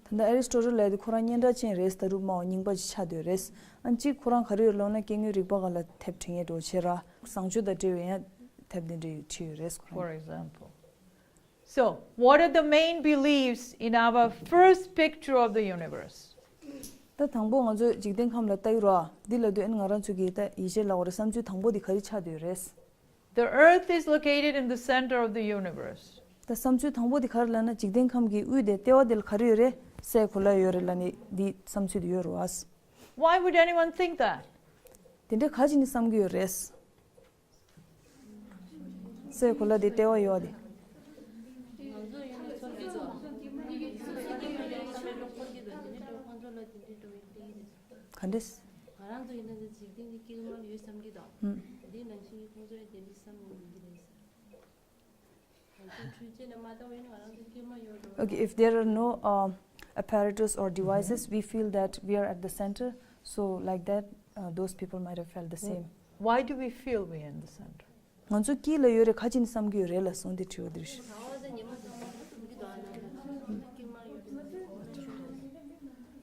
ད་ལྟ་ཨེ་རི་སི་ཊོ་ཊལ་ལབ་དེ་ཁོ་རང་སྙན་གྲགས་ཅན་རེད། ལྟ་གྲུབ་སྨྲ་བ་རྙིང་པ་ཅིག་ཆགས་བསྡད་ཡོད་རེད། ཨ་གཅིག་ཁོ་རང་ག་རེ་ཡོད་ལབ་ན་སྐྱེ་དངོས་རིག་པ་སྒང་ལ་དེབ་བྲིས་མཁན་འདྲ་བོ་བྱས་ར། བཟང་སྤྱོད་དང་འབྲེལ་བའི་ཡང་དེབ་དེ་འདྲ་བྲིས་ཡོད་རེད་ཁོ་རང་། For example. So, what are the main beliefs in our first picture of the universe? ད་དང་པོ་ང་ཚོ་འཇིག་རྟེན་ཁམས་ལ་ལྟ་ཡི་ར། འདི་ལ་དུས་ཨ་ནི་ང་རང་ཚོ་གི་ད་ཡིད་ཆེས་ལབ་དགོས་རེད། བསམ་ཚུལ་དང་པོ་འདི་ག་རེ་ཆགས་བསྡད་ཡོད་རེད། The earth is located in the center of the universe. ད་བསམ་ཚུལ་དང་པོ་འདི་ག་རེ་ལབ་ན་འཇིག་རྟེན་ཁམས་ཀྱི་དབུས་དེ་ལྟེ་བ་དེ་ལ་ག་རེ་ཡོད་རེད། སའི་གོ་ལ་ཡོད་རེད་ལབ་ནས་འདི་བསམ་ཚུལ་དེ་ཡོད་རེད་བ། Why would anyone think that? དེ་འདྲ་ག་ཅི་ནས་བསམ་གྱི་ཡོད་རེད། སའི་གོ་ལ་དེ་ལྟེ་བ་ཡོད་དེ། ག་འདྲས། ང་རང་ཚོ་ཡིན་ན་འདི་འཇིག་རྟེན་འདི་དཀྱིལ་མར་ཡོད་བསམ་གྱི་དང་། འདི་ནང་བཞིན་གྱི་ཁོང་ཚོ་ཡང་དེ་འདྲ་བསམ་ཡོང་གི་རེད། ང་ཚོ་འཕྲུལ་ཆས་ནས་མ་བལྟ་བ་ཡིན་ན་ང་རང་ཚོ་དཀྱིལ་མར་ཡོད་འགྲོ། Okay, if there are no um, apparatus or devices, we feel that we are at the center. So, like that, uh, those people might have felt the same. Why do we feel we're in the center? ང་ཚོ་དཀྱིལ་ལ་ཡོད་རེད་ག་ཅི་ནས་བསམ་གྱི་ཡོད་རེད་ལབ་སོང་དེ་དྲི་བ་དེ་རེད།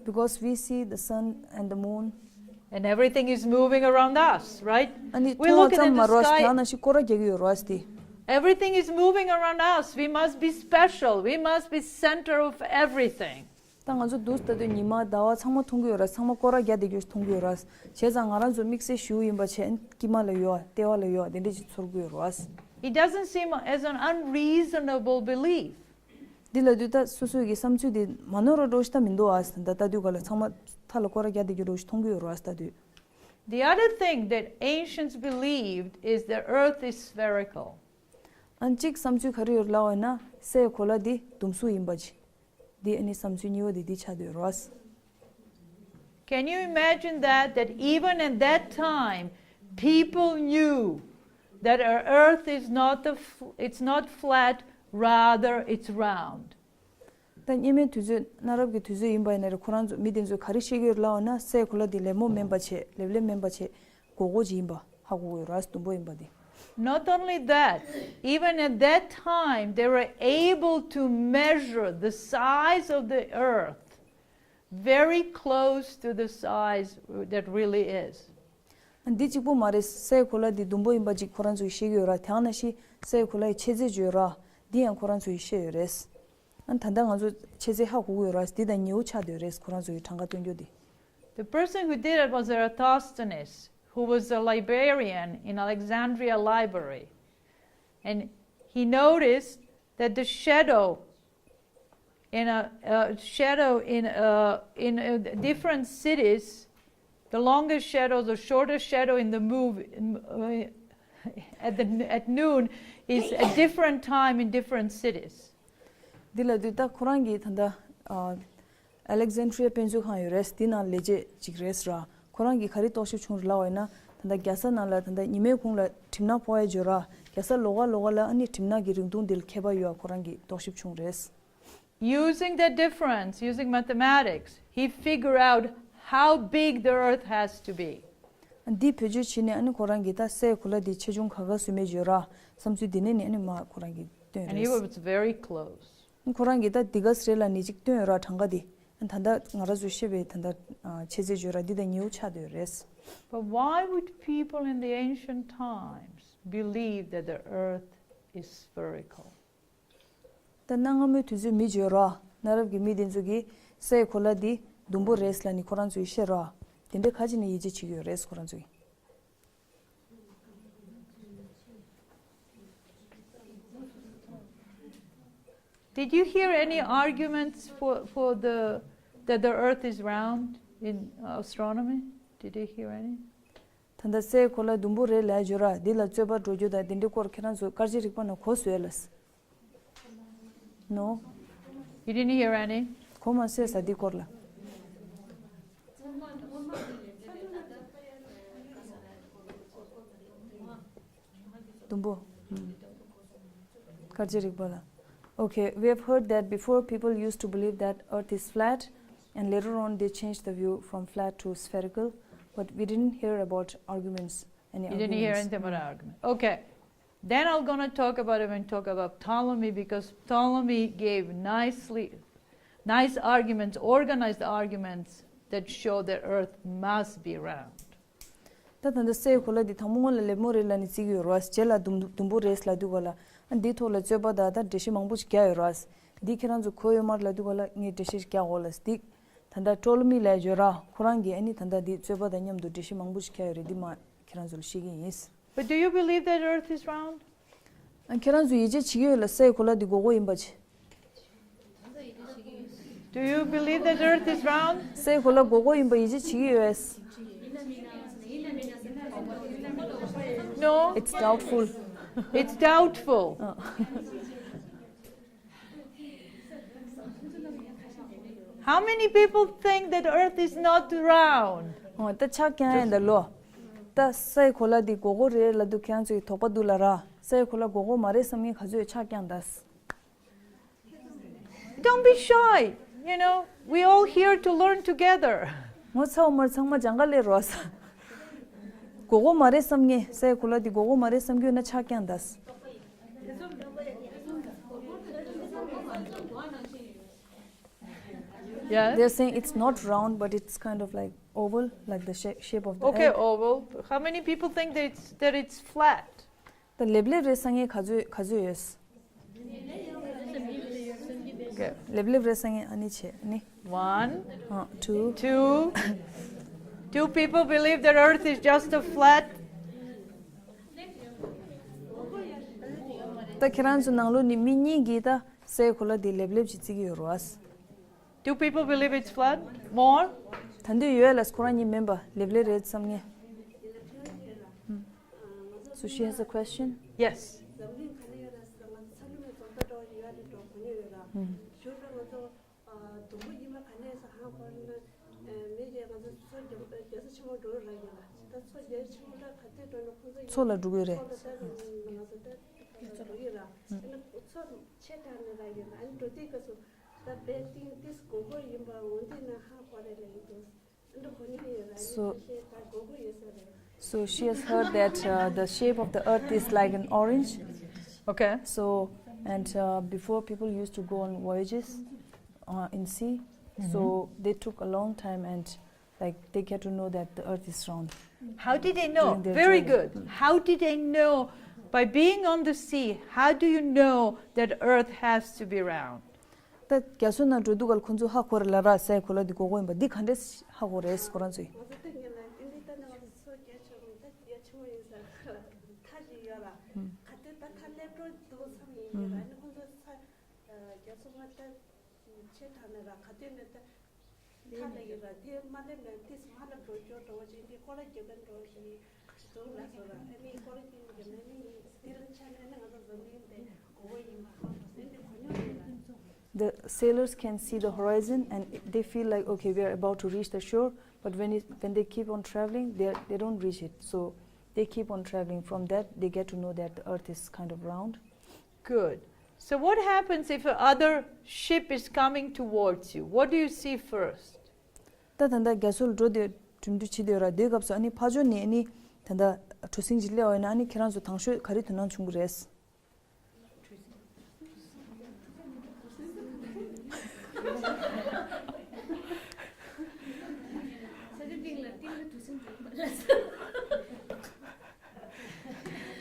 Because we see the sun and the moon. And everything is moving around us, right? ཨ་ནི་We མཐོང་བ་look at ཙམ་the མ་རོགས་sky. དེ་ནང་བཞིན་སྐོར་ར་རྒྱག་གི་ཡོད་རེད་དེ། Everything is moving around us. We must be special. We must be center of everything. ད་ང་ཚོ་འདུག་ལྟ་དུས་ཉི་མ་ཟླ་བ་ཚང་མ་མཐོང་གི་ཡོད་རེད། ཚང་མ་སྐོར་ར་རྒྱག་བསྡད་རྒྱུ་མཐོང་གི་ཡོད་རེད། བྱས་ཙང་ང་རང་ཚོ་དམིགས་བསལ་ཞུ་ཡིན་པ་བྱས་དཀྱིལ་མ་ལ་ཡོད་ལྟེ་བ་ལ་ཡོད་དེ་འདྲ་ཅིག་ཚོར་གི་ཡོད་རེད། It doesn't seem as an unreasonable belief. འདི་ལ་དུས་ད་སོ་སོའི་གི་བསམ་ཚུལ་དེ་མ་ནོར་བ་འགྲོ་ཞིག་ད་མི་འདུག་ཨ། ད་ལྟ་དུས་ག་ལ་ཚང་མ་མཐའ་ལ་སྐོར་ར་རྒྱག་བསྡད་རྒྱུ་འགྲོ་ཞིག་མཐོང་གི་ཡོད་རེད་ད་དུས། The other thing that ancients believed is the earth is spherical. ཨ་གཅིག་བསམ་ཚུལ་ག་རེ་ཡོད་ལབ་པ་ཡིན་ན་སའི་གོ་ལ་འདི་ཟླུམ་གཟུགས་ཡིན་པ་ཅིག་འདི་ཨ་ནི་བསམ་ཚུལ་གཉིས་པ་འདི་འདི་ཆགས་བསྡད་ཡོད་རེད། Can you imagine that, that even at that time, people knew that our earth is not, a f- it's not flat, rather it's round. ད་སྔོན་མའི་དུས་ཚོད་གནའ་རབས་ཀྱི་དུས་ཚོད་ཡིན་པ་ཡིན་ན་རེད། ཁོ་རང་ཚོ་མི་དེ་ཚོས་ག་རེ་བཤད་ཀྱི་ཡོད་ལབ་པ་ན་སའི་གོ་ལ་འདི་ལེབ་མོ་མིན་པ་བྱས་ལེབ་ལེབ་མིན་པ་བྱས་སྒོར་སྒོར་ཅིག་ཡིན་པ་ཧ་གོ་གི་ཡོད་རེད། ཟླུམ་པོ་ཡིན་པ་འདི། Not only that, even at that time, they were able to measure the size of the earth very close to the size that really is. འདི་གཅིག་པོ་མ་རེད། སའི་གོ་ལ་འདི་ཟླུམ་པོ་ཡིན་པ་ཅིག་ཁོ་རང་ཚོས་ཤེས་ཀྱི་ཡོད་ར། དེ་ནང་བཞིན་སའི་གོ་ལ་ཡི་ཆེ་ཚད་བརྗོད་ར་འདི་ཡང་ཁོ་རང་ཚོས་ཤེས་ཡོད་རེད། ཨ་ད་ལྟ་ང་ཚོ་ཆེ་ཚད་ཧ་གོ་གི་ཡོད་ར། འདི་དང་ཉེའུ་ཆགས་བསྡད་ཡོད་རེད་ཁོ་རང་ཚོ་ཡི་གྲངས་ཀ་སྟོན་རྒྱུ་འདི། The person who did it was Eratosthenes, who was a librarian in Alexandria Library. And he noticed that the shadow in a, a shadow in a, in a different cities, the longer shadow, the shorter shadow in the move in, uh, at the at noon is a different time in different cities. འདི་ལ་དུས་ད་ཁོ་རང་གིས་ད་ལྟ་ཨ་ཨ་ལེག་ཛན་ཌི་རི་ཡ་དཔེ་མཛོད་ཁང་ཡོད་རེད། འདི་ནང་ལས་བྱེད་ཅིག་རེད་ར། ཁོ་རང་གིས་ག་རེ་རྟོག་ཞིབ་བྱུང་རེད་ལབ་པ་ཡིན་ན། ད་ལྟ་རྒྱལ་ས་ནང་ལ་ད་ལྟ་ཉི་མའི་གུང་ལ་གྲིབ་ནག་ཕོག་ཡ་ཡོད་ར། རྒྱལ་ས་ལོགས་ཀ་ལོགས་ཀ་ལ་ཨ་ནི་གྲིབ་ནག་གི་རིང་ཐུང་འདི་ལ་ཁྱད་པར་ཡོད་པ་ཁོ་རང་གིས་རྟོག་ཞིབ་བྱུང་རེད། Using that difference, using mathematics, he figured out how big the earth has to be. འདི་བེད་སྤྱོད་བྱས་ནས་ཨ་ནི་ཁོ་རང་གིས་ད་སའི་གོ་ལ་འདི་ཆེ་ཆུང་ག་ག་བཟོ་མེད་བརྗོད་ར་བསམ་ཚུལ་འདི་ནས་ནི་ཨ་ནི་མ་ཁོ་རང་གིས་བཏོན་And he རེད། Was very close. ཁོ་རང་གིས་ད་འདི་ག་ཚོད་རེད་ལབ་ནས་ཅིག་བཏོན་ཡོད་ར་གྲངས་ཀ་འདི། ད་ལྟ་ང་རང་ཚོས་བཤད་པའི་ད་ལྟ་ཆེ་ཚད་བརྗོད་ར་འདི་དང་ཉེ་བོ་ཆགས་བསྡད་ཡོད་རེད། But why would people in the ancient times believe that the earth is spherical? ད་གནའ་སྔ་མོའི་དུས་ཚོད་མི་བརྗོད་ར། གནའ་རབས་ཀྱི་མི་དེ་ཚོ་གིས་སའི་གོ་ལ་འདི་ཟླུམ་པོ་རེད་ལབ་ནས་ཁོ་རང་ཚོས་བཤད་ར། དེ་འདྲའི་ག་ཅི་ནས་ཡིད་ཆེས་བྱེད་ཀྱི་ཡོད་རེད་ཁོ་རང་ཚོས། Did you hear any arguments for, for the, that the earth is round in astronomy? Did you hear any? ད་ལྟ་སའི་གོ་ལ་ཟླུམ་པོ་རེད་ལབ་བརྗོད་ར་འདི་ལ་རྩོད་པ་འགྲོ་རྒྱུ་དང་དེ་འདྲའི་སྐོར་ཁྱེད་རང་ཚོ་སྐར་རྩིས་རིག་པ་ནང་གོ་སོང་ལབ། No. You didn't hear any? གོ་མ་སོང་ས་འདི་སྐོར་ལ། ཟླུམ་པོ། ཨུམ། སྐར་རྩིས་རིག་པ་ལ། Okay, we have heard that before people used to believe that earth is flat and later on they changed the view from flat to spherical, but we didn't hear about arguments, any arguments. You didn't hear anything about argument. Okay. Then I'm going to talk about, I'm going to talk about Ptolemy because Ptolemy gave nicely, nice arguments, organized arguments that show the earth must be round. ད་ད་ལྟ་སའི་གོ་ལ་འདི་དང་པོ་སྔོན་ལ་ལེབ་མོ་རེད་ལབ་ནས་བརྩི་གི་ཡོད་རེད་བ། རྗེས་ལ་ཟླུམ་ཟླུམ་པོ་རེད་ལབ་དུས་ག་ལ་ཨ་འདིའི་ཐོག་ལ་རྩོད་པ་དང་ད་འགྲེལ་བཤད་མང་པོ་ཞིག་རྒྱག་ཡོད་རེད་བ། འདི་ཁྱེད་རང་ཚོ་གོ་ཡོད་མ་རེད་ལབ་དུས་ག་ལ་ངས་འགྲེལ་བཤད་ཞིག་རྒྱག་དགོས་ལབ། འདི་ད་ལྟ་ཊོ་ལི་མི་ལབ་ཡོད་ར། ཁོ་རང་གིས་ཨ་ནི་ད་ལྟ་འདི་རྩོད་པ་དང་མཉམ་དུ་འགྲེལ་བཤད་མང་པོ་ཞིག་རྒྱག་ཡོད་རེད། འདི་མ་ཁྱེད་རང་ཚོ་ལ་བཤད་ཀྱི་ཡིན། But do you believe that earth is round? ཨ་ཁྱེད་རང་ཚོ་ཡིད་ཆེས་བྱེད་ཀྱི་ཡོད་ལ་སའི་གོ་ལ་འདི་སྒོར་སྒོར་ཡིན་པ་ཆེ། Do you believe that earth is round? སའི་གོ་ལ་སྒོར་སྒོར་ཡིན་པ་ཡིད་ཆེས་བྱེད་ཀྱི་ཡོད། No. It's doubtful. It's doubtful. ཨ། How many people think that earth is not round? ཨོ་ད་ཕྱག་བརྐྱང་ཡ་ད་ལོ། ད་སའི་གོ་ལ་འདི་སྒོར་སྒོར་རེད་ལབ་དུས་ཁྱེད་རང་ཚོའི་དོགས་པ་འདུག་ལ་ར། སའི་གོ་ལ་སྒོར་སྒོར་མ་རེད་བསམ་མཁན་ག་ཚོད་ཕྱག་བརྐྱང་ད། Don't be shy. You know, we all here to learn together. ངོ་ཚ་བ་མར་ཚང་མ་སྦྱང་ག་སླེབས་རོགས། སྒོར་སྒོར་མ་རེད་བསམ་ངེས། སའི་གོ་ལ་འདི་སྒོར་སྒོར་མ་རེད་བསམ་གྱི་ཡོད་ན་ཕྱག་བརྐྱང་ད། Yes. They're saying it's not round, but it's kind of like oval, like the sha- shape of the Okay, egg. Oval. How many people think that it's, that it's flat? ད་ལེབ་ལེབ་རེད་བསམ་མཁན་ག་ཚོད་ག་ཚོད་ཡོད། Okay. ལེབ་ལེབ་རེད་བསམ་མཁན་ཨ་ནི་བྱས་ཨ་ནི། One, ཨ། Two. Two. Two people believe that earth is just a flat. ད་ཁྱེད་རང་ཚོ་ནང་ལོགས་ནས་མི་གཉིས་ཀྱིས་ད་སའི་གོ་ལ་འདི་ལེབ་ལེབ་ཅིག་བརྩི་གི་ཡོད་རེད་བ། Do people believe it's flat? More? ད་འདོད་ཡོད་ལ་ཁོ་རང་གཉིས་མིན་པ་ལེབ་ལེབ་རེད་བསམ་ངེས། So she has a question? Yes. མཚོ་ལ་འགྲོ་གི་རེད། ད་བེ་ཏིང་ཏིས་གོ་གོ་ཡིན་པ་འོན་ཏེ་ན་ཧ་གོ་རེ་ལ་ཡིན་དུས། འདི་གོ་ནི་ཡོད་ར་So, ཡིན་ཤེས་ད་གོ་གོ་ཡོད་ས་རེད། So she has heard that uh, the shape of the earth is like an orange. Okay. So, and uh, before people used to go on voyages uh, in sea, so they took a long time and like they get to know that the earth is round. How did they know? During their Very journey. Good. How did they know? By being on the sea, how do you know that earth has to be round? ད་རྒྱ་མཚོ་ནང་འགྲོ་དུས་ག་ལ་ཁོ་ཚོ་ཧ་གོ་རེད་ལབ་ར། སའི་གོ་ལ་འདི་སྒོར་སྒོར་ཡིན་པ་འདི་ག་འདྲས་ཧ་གོ་རེད་ཁོ་རང་ཚོས། ང་ཚོ་ལྟ་ངན་ལ་འདི་ལྟ་ན་ང་ཚོ་མཚོ་རྒྱ་ཆེ་བ་མི་ད་རྒྱ་ཆེན་པོ་ཡིན་ས་ཁ་ལ་མཐའ་ཅིག་ཡོད་ར། ཧུམ། ག་དེ་ད་མཐའ་ སླེབས་འགྲོ་འདུག་བསམ་ཡིན་གྱི་ར། ཨ་ནི་ཁོང་ཚོ་ས་རྒྱ་མཚོ་མངའ་ཐང་ཆེ་དྲགས་ནས་ར། ག་དུས་ནས་ད་ཁ་ལ་ཡིན་ར། དེ་མ་སླེབས་ན་ཏིས་མ་ལ་འགྲོ་སྐྱོ་འགྲོ་བ་ཅིག་འདི་སྐོར་ར་རྒྱག་ག་འགྲོ་བ་ཞིག་འདུག་ལ་སོ་ར། ཨ་ནི་སྐོར་ར་རྒྱག་ག་འགྲོ་ནི་དེ་ར་ཆ་ནས་ནི་ང་ཚོ་འཛམ་གླིང་འདི་གོ་བ་ཡིན་པ་ཧ་གོ་སོང་། འདི་གོ་མྱོང་ཡོད་ར། The sailors can see the horizon and they feel like, okay, we are about to reach the shore, but when it, when they keep on traveling, they, they don't reach it. So they keep on traveling. From that, they get to know that the earth is kind of round. Good. So what happens if a other ship is coming towards you? What do you see first? ད་ད་ལྟ་རྒྱ་མཚོ་ལ་འགྲོ་དུས་གྲུབ་འབྲས་ཆེ་དུས་ར། དེའི་སྐབས་སུ་ཨ་ནི་ཕ་ཇོ་ནས་ཨ་ནི་ད་ལྟ་གྲུ་གཟིངས་ཅིག་སླེབས་པ་ཡིན་ན། ཨ་ནི་ཁྱེད་རང་ཚོ་དང་ཤོས་ག་རེ་དོ་སྣང་བྱུང་གི་རེད།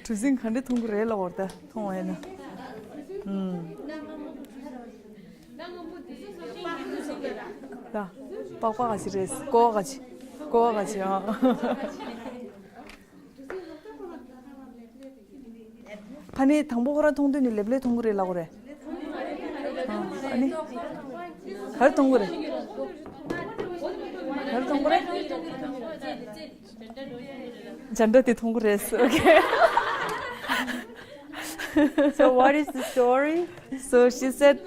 གྲུ་གཟིངས་ག་འདྲ་མཐོང་གི་རེད་ལབ་པ་ད་མཐོང་བ་ཡིན་ན། ཨུམ། ད་པགས་པ་ག་ཅི་རེད། ཀོ་བ་ག་ཅི། ཀོ་བ་ག་ཅི། ཨ། ཕ་ནི་དང་པོ་ཁོ་རང་མཐོང་དུས་ནི་ལེབ་ལེབ་མཐོང་གི་རེད་ལབ་པ་རེད། ཨ་ནི་ག་རེ་མཐོང་གི་རེད། ག་རེ་མཐོང་གི་རེད། འཇའ་འདྲ་དེ་མཐོང་གི་རེད། Okay. So what is the story? So she said,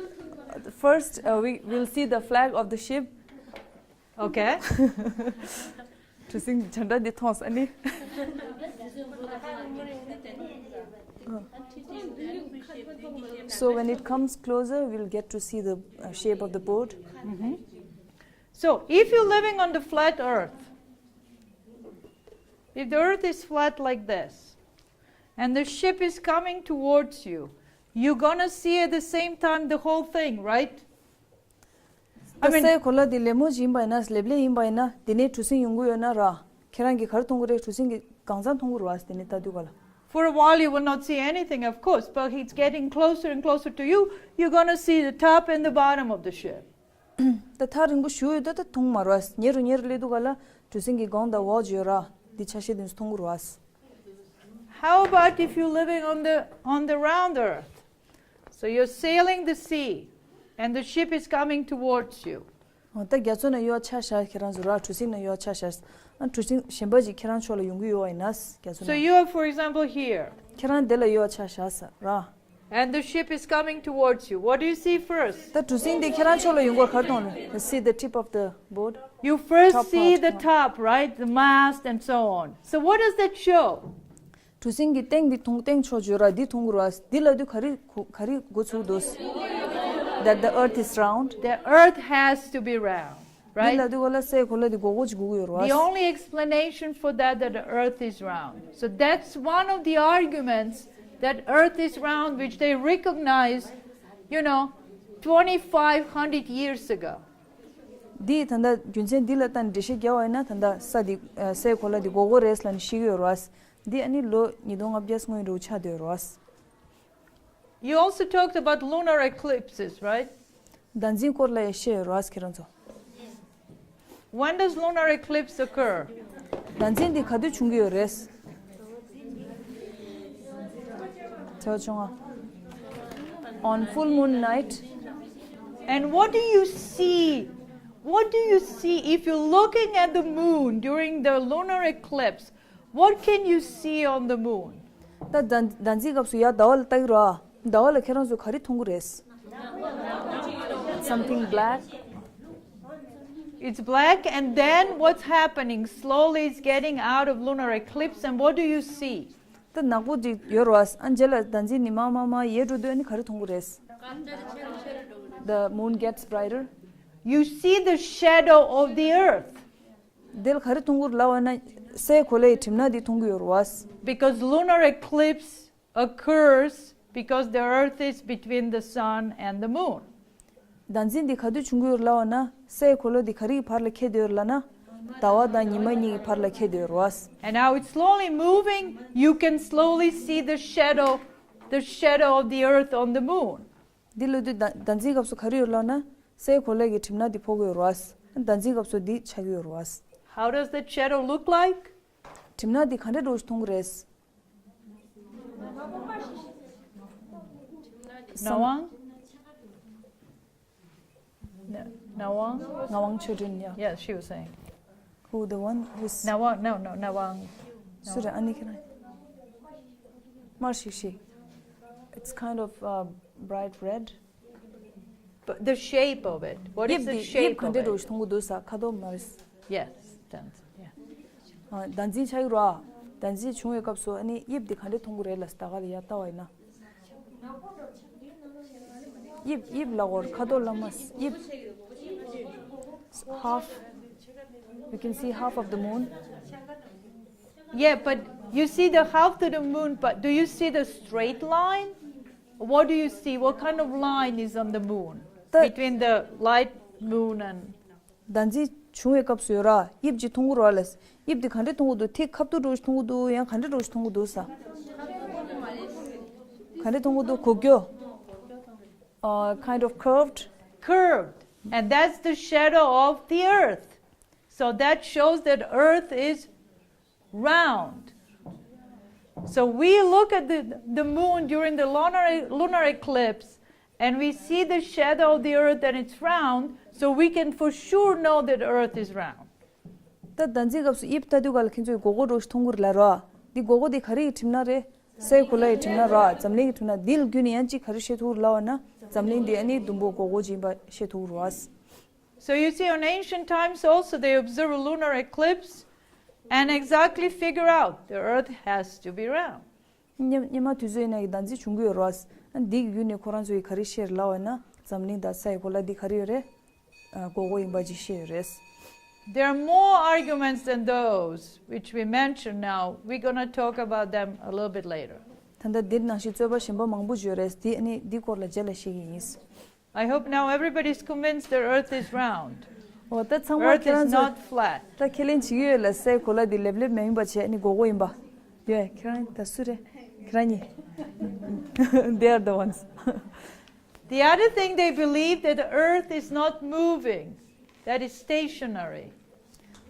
first, uh, we will see the flag of the ship. Okay. གྲུ་གཟིངས་འཇའ་འདྲ་འདི་མཐོང་ས་ནི། So when it comes closer, we'll get to see the, uh, shape of the boat. So, if you're living on the flat earth, if the earth is flat like this, and the ship is coming towards you, you're gonna see at the same time the whole thing, right? I mean, སའི་གོ་ལ་འདི་ལེབ་མོ་ཅིག་ཡིན་པ་ཡིན་ན། ལེབ་ལེབ་ཡིན་པ་ཡིན་ན། དེ་ནས་གྲུ་གཟིངས་ཡོང་གི་ཡོད་ན་ར། ཁྱེད་རང་གིས་ག་རེ་མཐོང་གི་རེད། གྲུ་གཟིངས་ཀྱི་གང་ཚང་མཐོང་གི་རེད་བ། དེ་ནས་ལྟ་དུས་ག་ལ། For a while, you will not see anything, of course, but it's getting closer and closer to you. You're gonna see the top and the bottom of the ship. ད་ཐག་རིང་པོ་ཞུ་ཡོད་ད། ད་མཐོང་མ་རེད་བ། ཉེ་རུ་ཉེ་རུ་སླེབས་དུས་ག་ལ་གྲུ་གཟིངས་ཀྱི་སྒང་དང་འོག་ཅིག་ཡོད་ར། འདི་ཆ་ཤས་དེ་ཚོ་མཐོང་གི་རེད་བ། How about if you're living on the, on the round earth? So you're sailing the sea, and the ship is coming towards you. ཨོ། ད་རྒྱ་མཚོ་ནང་ཡོད་ཆ་བཞག་ཁྱེད་རང་ཚོ་ར། གྲུ་གཟིངས་ནང་ཡོད་ཆ་བཞག་ཨ། གྲུ་གཟིངས་གཞན་པ་ཅིག་ཁྱེད་རང་ཕྱོགས་ལ་ཡོང་གི་ཡོད་པ་ཡིན་ན། རྒྱ་མཚོ་So ནང་you are, for example, here, ཁྱེད་རང་འདི་ལ་ཡོད་ཆ་བཞག་ས་ར། And the ship is coming towards you. What do you see first? ད་གྲུ་གཟིངས་འདི་ཁྱེད་རང་ཕྱོགས་ལ་ཡོང་གི་ག་རེ་མཐོང་ལ། See the tip of the boat. You first Top see part, the yeah. top, right? The mast and so on. So what does that show? གྲུ་གཟིངས་ཀྱི་སྟེང་འདི་མཐོང་། སྟེང་ཕྱོགས་བརྗོད་ར་འདི་མཐོང་གི་རེད་བ། འདི་ལབ་དུས་ག་རེ་ག་རེ་འགོ་ཚུགས་འདུག That the earth is round. The earth has to be round, འདི་right? ལབ་དུས་ག་ལ་སའི་གོ་ལ་འདི་སྒོར་སྒོར་ཅིག་སྒུག་གི་ཡོད་རེད་བ། The only explanation for that, that the earth is round. So that's one of the arguments that earth is round, which they recognized, you know, twenty-five hundred years ago. འདི་ད་ལྟ་རྒྱུ་མཚན་འདི་ལ་བརྟེན་འགྲེལ་བཤད་རྒྱག་པ་ཡིན་ན། ད་ལྟ་ས་འདི་ཨ་སའི་གོ་ལ་འདི་སྒོར་སྒོར་རེད་ལབ་ནས་བཤད་ཀྱི་ཡོད་རེད་བ། འདི་ཨ་ནི་ལོ་ཉིས་སྟོང་ལྔ་བརྒྱ་སྔོན་འགྲོ་ཆགས་བསྡད་ཡོད་རེད་བ། You also talked about lunar eclipses, right? ཟླ་འཛིན་སྐོར་ལ་ཡང་བཤད་ཡོད་རེད་བ་ཁྱེད་རང་ཚོ། When does lunar eclipse occur? ཟླ་འཛིན་འདི་ག་དུས་བྱུང་གི་ཡོད་རེད། ཐེའོ་ཆུང་ཨ། On full moon night. And what do you see? What do you see if you're looking at the moon during the lunar eclipse? What can you see on the moon? ད་ཟླ་ཟླ་འཛིན་སྐབས་སུ་ཡར་ཟླ་བ་ལ་ལྟ་གི་རེད་བ། ཟླ་བ་ལ་ཁྱེད་རང་ཚོ་ག་རེ་མཐོང་གི་རེད། Something black. It's black, and then what's happening? Slowly it's getting out of lunar eclipse, and what do you see? ད་ནག་པོ་ཅིག་ཡོད་རེད་བ། ཨ་རྗེས་ལ་ཟླ་འཛིན་ནི་མར་མར་མར་ཡལ་འགྲོ་དུས་ཨ་ནི་ག་རེ་མཐོང་གི་རེད། The moon gets brighter. You see the shadow of the earth. དེ་ལ་ག་རེ་མཐོང་གི་རེད་ལབ་པ་ན། སའི་གོ་ལའི་གྲིབ་ནག་འདི་མཐོང་གི་ཡོད་རེད་བ། Because lunar eclipse occurs because the earth is between the sun and the moon. ཟླ་འཛིན་འདི་ག་དུས་བྱུང་གི་ཡོད་རེད་ལབ་པ་ན། སའི་གོ་ལ་འདི་ག་རེ་གི་བར་ལ་ཁེལ་བསྡད་ཡོད་རེད་ལབ་ན། ཟླ་བ་དང་ཉི་མ་གཉིས་ཀྱི་བར་ལ་ཁེལ་བསྡད་ཡོད་རེད་བ། And now it's slowly moving. You can slowly see the shadow, the shadow of the earth on the moon. འདི་ལབ་དུས་ཟླ་ཟླ་འཛིན་སྐབས་སུ་ག་རེ་ཡོད་ལབ་ན། སའི་གོ་ལའི་གི་གྲིབ་ནག་འདི་ཕོག་གི་ཡོད་རེད་བ། ཟླ་འཛིན་སྐབས་སུ་འདི་ཆགས་ཀྱི་ཡོད་རེད་བ། How does that shadow look like? གྲིབ་ནག་འདི་ག་འདྲ་འདྲ་བོ་ཞིག་མཐོང་གི་རེད། Some- Nawang? Na- Nawang? Ngawang Chodron, yeah. Yeah, she was saying. Who, the one who's Nawang, no, no, Nawang. Sure, Anikina. Marshishi. It's kind of uh, bright red. But the shape of it. What is དབྱིབས་the འདི་shape དབྱིབས་ག་of འདྲ་འདྲ་it? ཞིག་མཐོང་གི་འདུག་ས་ཁ་དོག་མ་རེད། Yes, dance. Yeah. ཨ། ཟླ་འཛིན་ཆགས་ཀྱི་རོ། ཟླ་འཛིན་བྱུང་བའི་སྐབས་སུ་ཨ་ནི་དབྱིབས་འདི་ག་འདྲ་མཐོང་གི་རེད་ལ་ད་ག་ལ་ཡ་ལྟ་བ་ཡིན་ན། དབྱིབས་དབྱིབས་ལ་གོར་ཁ་དོག་ལ་མ་དབྱིབས། Half. You can see half of the moon. Yeah, but you see the half to the moon, but do you see the straight line? What do you see? What kind of line is on the moon? The between the light moon and ཟླ་འཛིན་བྱུང་བའི་སྐབས་སུ་ཡོད་ར། དབྱིབས་ཀྱི་མཐོང་གི་རོ་ལས། དབྱིབས་འདི་ག་འདྲ་མཐོང་གི་འདུག་ཐིག་ཁ་བསྡུ་འདྲ་ཞིག་མཐོང་གི་འདུག་ཡང་ག་འདྲ་འདྲ་ཞིག་མཐོང་གི་འདུག་ས། ག་འདྲ་མཐོང་གི་འདུག་གོ་རྒྱུ། Uh, kind of curved. Curved. And that's the shadow of the earth. So that shows that earth is round. So we look at the, the moon during the lunar, lunar eclipse and we see the shadow of the earth and it's round, so we can for sure know that earth is round. ད་ཟླ་འཛིན་སྐབས་སུ་དབྱིབས་ལྟ་དུས་ག་ལ་ཁྱེད་ཚོས་སྒོར་སྒོར་འདྲ་ཞིག་མཐོང་གི་རེད་ལ་རོ། འདི་སྒོར་སྒོར་འདི་ག་རེ་ཡི་གྲིབ་ནག་རེད། སའི་གོ་ལ་ཡི་གྲིབ་ནག་རོ། འཛམ་གླིང་གི་གྲིབ་ནག་འདི་ལ་བརྒྱུད་ནས་ཡང་གཅིག་ག་རེ་ཤེས་ཐུབ་རེད་ལབ་ན། འཛམ་གླིང་འདི་ཨ་ནི་ཟླུམ་པོ་སྒོར་སྒོར་ཅིག་ཡིན་པ་ཤེས་ཐུབ་རེད་བ། So you see, on ancient times also, they observe a lunar eclipse and exactly figure out the earth has to be round. སྔོན་སྔོན་མ་དུས་ཚོད་ཡིན་ན་གི་ཟླ་འཛིན་བྱུང་གི་ཡོད་རེད་བ། ཨ་འདི་གི་བརྒྱུད་ནས་ཁོ་རང་ཚོ་ཡི་ག་རེ་ཤེས་རེད་ལབ་ན། འཛམ་གླིང་དང་སའི་གོ་ལ་འདི་ག་རེ་ཡོད་རེད། ཨ་སྒོར་སྒོར་ཡིན་པ་ཅིག་ཤེས་ཡོད་རེད། There are more arguments than those which we mentioned now. We're going to talk about them a little bit later. ད་ལྟ་འདིར་ནང་བཞིན་རྩོད་པ་གཞན་པ་མང་པོ་ཡོད་རེད། འདི་ཨ་ནི་འདི་སྐོར་ལ་རྗེས་ལ་བཤད་ཀྱི་ཡིན། I hope now everybody is convinced that earth is round. འོ་ད་ཚང་མ་Earth ཁྱེད་is རང་ཚོ not flat. ད་ཁས་ལེན་བྱེད་ཀྱི་ཡོད་ལ་སའི་གོ་ལ་འདི་ལེབ་ལེབ་མ་ཡིན་པ་བྱས་ཨ་ནི་སྒོར་སྒོར་ཡིན་པ། ཡོད་ཁྱེད་རང་ད་སུ་རེད། ཁྱེད་རང་གཉིས། They are the ones. The other thing they believe that the earth is not moving, that is stationary.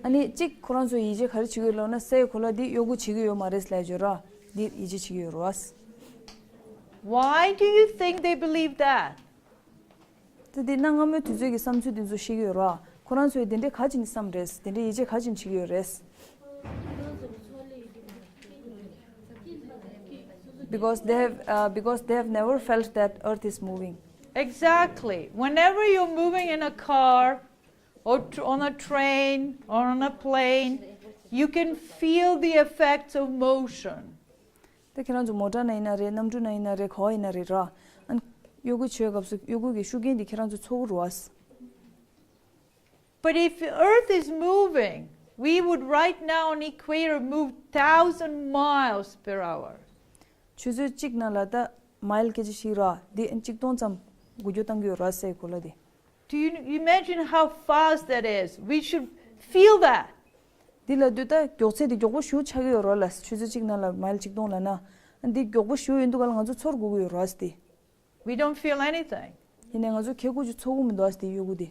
ཨ་ནི་གཅིག་ཁོ་རང་ཚོ་ཡིད་ཆེས་ག་རེ་བྱེད་ཀྱི་ཡོད་ལབ་ན་སའི་གོ་ལ་འདི་གཡོ་འགུལ་བྱེད་ཀྱི་ཡོད་མ་རེད་ལབ་བརྗོད་ར། འདི་ཡིད་ཆེས་བྱེད་ཀྱི་ཡོད་རེད་བ། Why do you think they believe that? ད་འདི་གནའ་སྔ་མོའི་དུས་ཚོད་ཀྱི་བསམ་ཚུལ་འདི་ཚོ་ཤེས་ཀྱི་ཡོད་རེད་བ། ཁོ་རང་ཚོས་དེ་འདྲའི་ག་ཅིག་ནས་བསམ་རེད། དེ་འདྲའི་ཡིད་ཆེས་ག་ཅིག་ནས་བྱེད་ཀྱི་ཡོད་རེད། Because they have, uh, because they have never felt that earth is moving. Exactly. Whenever you're moving in a car or tr- on a train or on a plane, you can feel the effects of motion. ད་ཁྱེད་རང་ཚོ་མོ་ཊ་ནང་ཡིན་ན་རེད། གནམ་གྲུ་ནང་ཡིན་ན་རེད། ག་པར་ཡིན་ན་རེད་ར། ཨ་གཡོ་འགུལ་བྱེད་སྐབས་སུ་གཡོ་འགུལ་གྱི་ཤུགས་རྐྱེན་འདི་ཁྱེད་རང་ཚོ་ཚོར་གྱི་རེད་བ། But if earth is moving, we would right now on equator move thousand miles per hour. ཆུ་ཚོད་གཅིག་ནང་ལ་ད་མའིལ་སྐད་ཆ་ཞིག་ར། འདི་ཨ་གཅིག་སྟོང་ཙམ་འགུལ་སྐྱོད་བཏང་གི་ཡོད་ར་སའི་གོ་ལ་འདི། Do you imagine how fast that is? We should feel that. འདི་ལབ་དུས་ད་མགྱོགས་ཚད་འདི་མགྱོགས་པོ་ཞེ་པོ་ཆགས་ཀྱི་ཡོད་རེད་ལ། ཆུ་ཚོད་གཅིག་ནང་ལ་མའིལ་གཅིག་སྟོང་ལབ་ན། འདི་མགྱོགས་པོ་ཞེ་པོ་ཡིན་དུས་ག་ལ་ང་ཚོ་ཚོར་དགོས་ཀྱི་ཡོད་རེད་ཟེར་ཏེ། We don't feel anything. ཡིན་ནའི་ང་ཚོ་ཁེ་ཁུ་ཅིག་ཚོར་གྱི་མི་འདུག་ཟེར་ཏེ་གཡོ་འགུལ་འདི།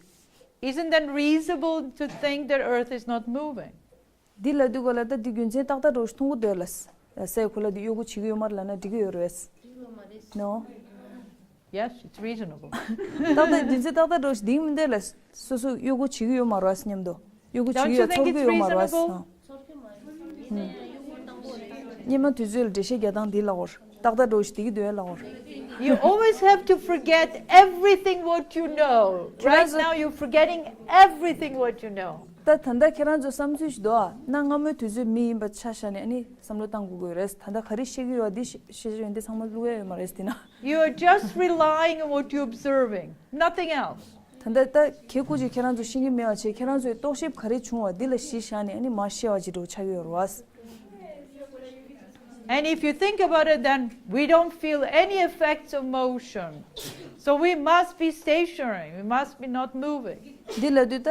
Isn't that reasonable to think that earth is not moving? འདི་ལབ་དུས་ག་ལ་ད་འདི་རྒྱུ་མཚན་ཏག་ཏག་འདྲ་བོ་ཞིག་མཐོང་གི་འདུག་ལ། སའི་གོ་ལ་འདི་གཡོ་འགུལ་བྱེད་ཀྱི་ཡོད་མ་རེད་ལབ་ན་འགྲིག་གི་ཡོད་རེད། No. Yes, it's reasonable. ཏག་ཏག་རྒྱུ་མཚན་ཏག་ཏག་འདྲ་བོ་ཞིག་འདིང་མི་འདུག་ལ། སོ་སོ་གཡོ་འགུལ་བྱེད་ཀྱི་ཡོད་མ་རེད་སྙམ་དུ། གཡོ་འགུལ་བྱེད་Don't ཀྱི་you ཡོད་think ཚོར་གྱི་it's ཡོད་མ་རེད། reasonable? སྙན་མ་དུས་ཚོད་ལ་འགྲེལ་བཤད་རྒྱག་སྟངས་འདི་ལ་གོར། ཏག་ཏག་འདྲ་བོ་ཞིག་འདི་གི་འདུག་ལ་གོར། You always have to forget everything what you know. Right now you're forgetting everything what you know. ད་ད་ལྟ་ཁྱེད་རང་ཚོ་བསམ་ཚུལ་ཞིག་འདུག་ཨ། གནའ་སྔ་མོའི་དུས་ཚོད་མི་ཡིན་པ་ཆ་བཞག་ནས་ཨ་ནི་བསམ་བློ་བཏང་དགོས་ཀྱི་ཡོད་རེད། ད་ལྟ་ག་རེ་བཤད་ཀྱི་ཡོད་འདི་ཤེས་བྱ་ཡོན་ཏན་ཚང་མ་བླུག་ཡ་ཡོད་མ་རེད་འདི་ན། You are just relying on what you're observing, nothing else. ད་ལྟ་ད་ཁེ་ཁུ་ཅིག་ཁྱེད་རང་ཚོ་ཤེས་ཀྱི་མེད་པ་བྱས། ཁྱེད་རང་ཚོའི་རྟོག་ཞིབ་ག་རེ་བྱུང་བ་འདི་ལ་གཞི་བཞག་ནས་ཨ་ནི་མར་བཤད་པ་ཅིག་འདྲ་བོ་ཆགས་ཀྱི་ཡོད་རེད་བ། And if you think about it, then we don't feel any effects of motion. So we must be stationary. We must be not moving. འདི་ལབ་དུས་ད་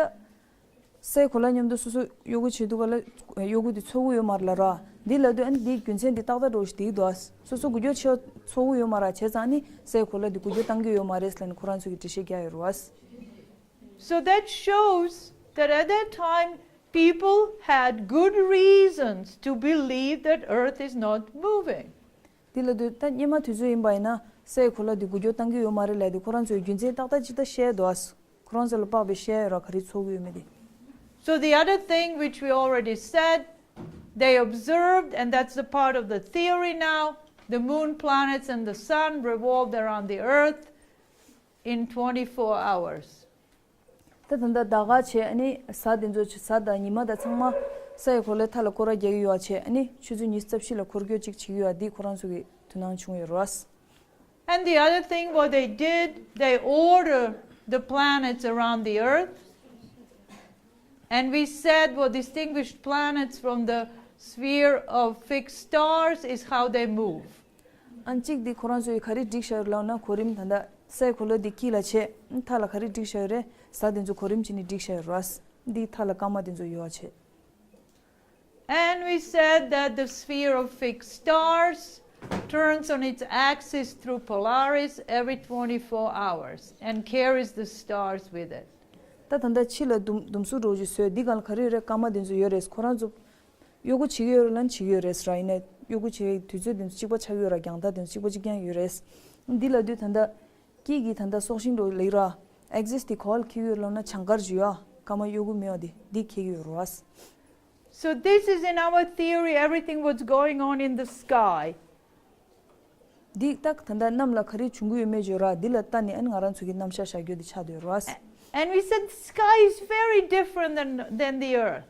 སའི་གོ་ལ་མཉམ་དུ་སོ་སོ་གཡོ་འགུལ་བྱེད་དུས་ག་ལ་གཡོ་འགུལ་དེ་ཚོར་གྱི་ཡོད་མ་རེད་ལ་ར། འདི་ལབ་དུས་ཨ་ནི་འདིའི་རྒྱུ་མཚན་འདི་ཏག་ཏག་འདྲ་བོ་ཞིག་འདི་འདུག་ཨ། སོ་སོ་འགུལ་སྐྱོད་བྱེད་ཚོར་གྱི་ཡོད་མ་རེད། བྱས་ཙང་ཨ་ནི་སའི་གོ་ལ་འདི་འགུལ་སྐྱོད་བཏང་གི་ཡོད་མ་རེད་ལབ་ནས་ཁོ་རང་ཚོ་གིས་འགྲེལ་བཤད་རྒྱག་ཡོད་རེད་བ། So that shows that at that time people had good reasons to believe that earth is not moving. འདི་ལ་དུས་ད་སྙེ་མ་དུས་ཚོད་ཡིན་པ་ཡིན་ན་སའི་གོ་ལ་འདི་འགུལ་སྐྱོད་བཏང་གི་ཡོད་མ་རེད་ལབ་དེ་ཁོ་རང་ཚོའི་རྒྱུ་མཚན་ཏག་ཏག་ཅིག་ད་བཤད་འདུག་ཨ། ཁོ་རང་ཚོ་ལ་དཔག་པའི་བཤད་ཡོད་ར་ག་རེ་ཚོགས་ཀྱི་ཡོད་མེད་དེ། So the other thing which we already said, they observed, and that's the part of the theory now, the moon, planets, and the sun revolved around the earth in twenty-four hours. ད་ད་ལྟ་ཟླ་ག་བྱས་ཨ་ནི་གཟའ་དེ་ཚོ་གཟའ་དང་ཉི་མ་དང་ཚང་མ་སའི་གོ་ལའི་མཐའ་ལ་སྐོར་ར་རྒྱག་གི་ཡོད་བྱས་ཨ་ནི་ཆུ་ཚོད་ཉི་ཤུ་རྩ་བཞི་ལ་འཁོར་སྐྱོད་ཅིག་བྱེད་ཀྱི་ཡོད་འདི་ཁོ་རང་ཚོ་གི་དོ་སྣང་བྱུང་ཡོད་རེད། And the other thing what they did, they ordered the planets around the earth. And we said what distinguished planets from the sphere of fixed stars is how they move. ཨ་གཅིག་འདི་ཁོ་རང་ཚོས་ག་རེ་བསྒྲིགས་བཞག་ཡོད་ལབ་ན་གོ་རིམ་ད་ལྟ་སའི་གོ་ལ་འདི་དཀྱིལ་ལ་བྱས་མཐའ་ལ་ག་རེ་བསྒྲིགས་བཞག་ཡོད་རེད། གཟའ་དེ་ཚོ་གོ་རིམ་བྱས་ནས་བསྒྲིགས་བཞག་ཡོད་རེད། འདི་མཐའ་ལ་སྐར་མ་དེ་ཚོ་ཡོད་བྱས། And we said that the sphere of fixed stars turns on its axis through Polaris every twenty-four hours and carries the stars with it. ད་ད་ལྟ་ཕྱི་ལ་ཟླུམ་ཟླུམ་གཟུགས་འདྲ་བོ་ཅིག་བཟོས་འདི་སྒང་ལ་ག་རེ་ཡོད་རེད། སྐར་མ་དེ་ཚོ་ཡོད་རེད། ཁོ་རང་ཚོ་གཡོ་སྒོ་བྱེད་ཀྱི་ཡོད་རེད་ལབ་ན་བྱེད་ཀྱི་ཡོད་རེད་ར། ཡིན་ནའི་གཡོ་སྒོ་བྱེད་པའི་དུས་ཚོད་དེ་ཚོ་གཅིག་པ་ཆགས་ཀྱི་ཡོད་ར། རྒྱང་ཐག་དེ་ཚོ་གཅིག་པ་གཅིག་རྐྱང་ཡོད་རེད། འདི་ལ་དུས་ད་ལྟ་དཀྱིལ་གྱི་ད་ལྟ་སྲོག་ཤིང་འདྲ་བོ་ལེགས་ར། ཨེག་སིས་དེ་ག་པར་འཁེལ་གྱི་ཡོད་རེད་ལབ་ན་བྱང་སྐར་ཅིག་ཡོད་ཨ། སྐར་མ་གཡོ་སྒོ་མེད་པ་དེ་འདི་འཁེལ་གྱི་ཡོད་རེད་བ། So this is in our theory, everything what's going on in the sky. འདི་ད་ད་ལྟ་གནམ་ལ་ག་རེ་བྱུང་གི་ཡོད་མེད་བརྗོད་ར། འདི་ལ་ལྟ་ནས་ཨ་ནི་ང་རང་ཚོ་གི་རྣམ་གཞག་བཞག་རྒྱུ་འདི་ཆགས་བསྡད་ཡོད་རེད་བ། And we said the sky is very different than, than the earth.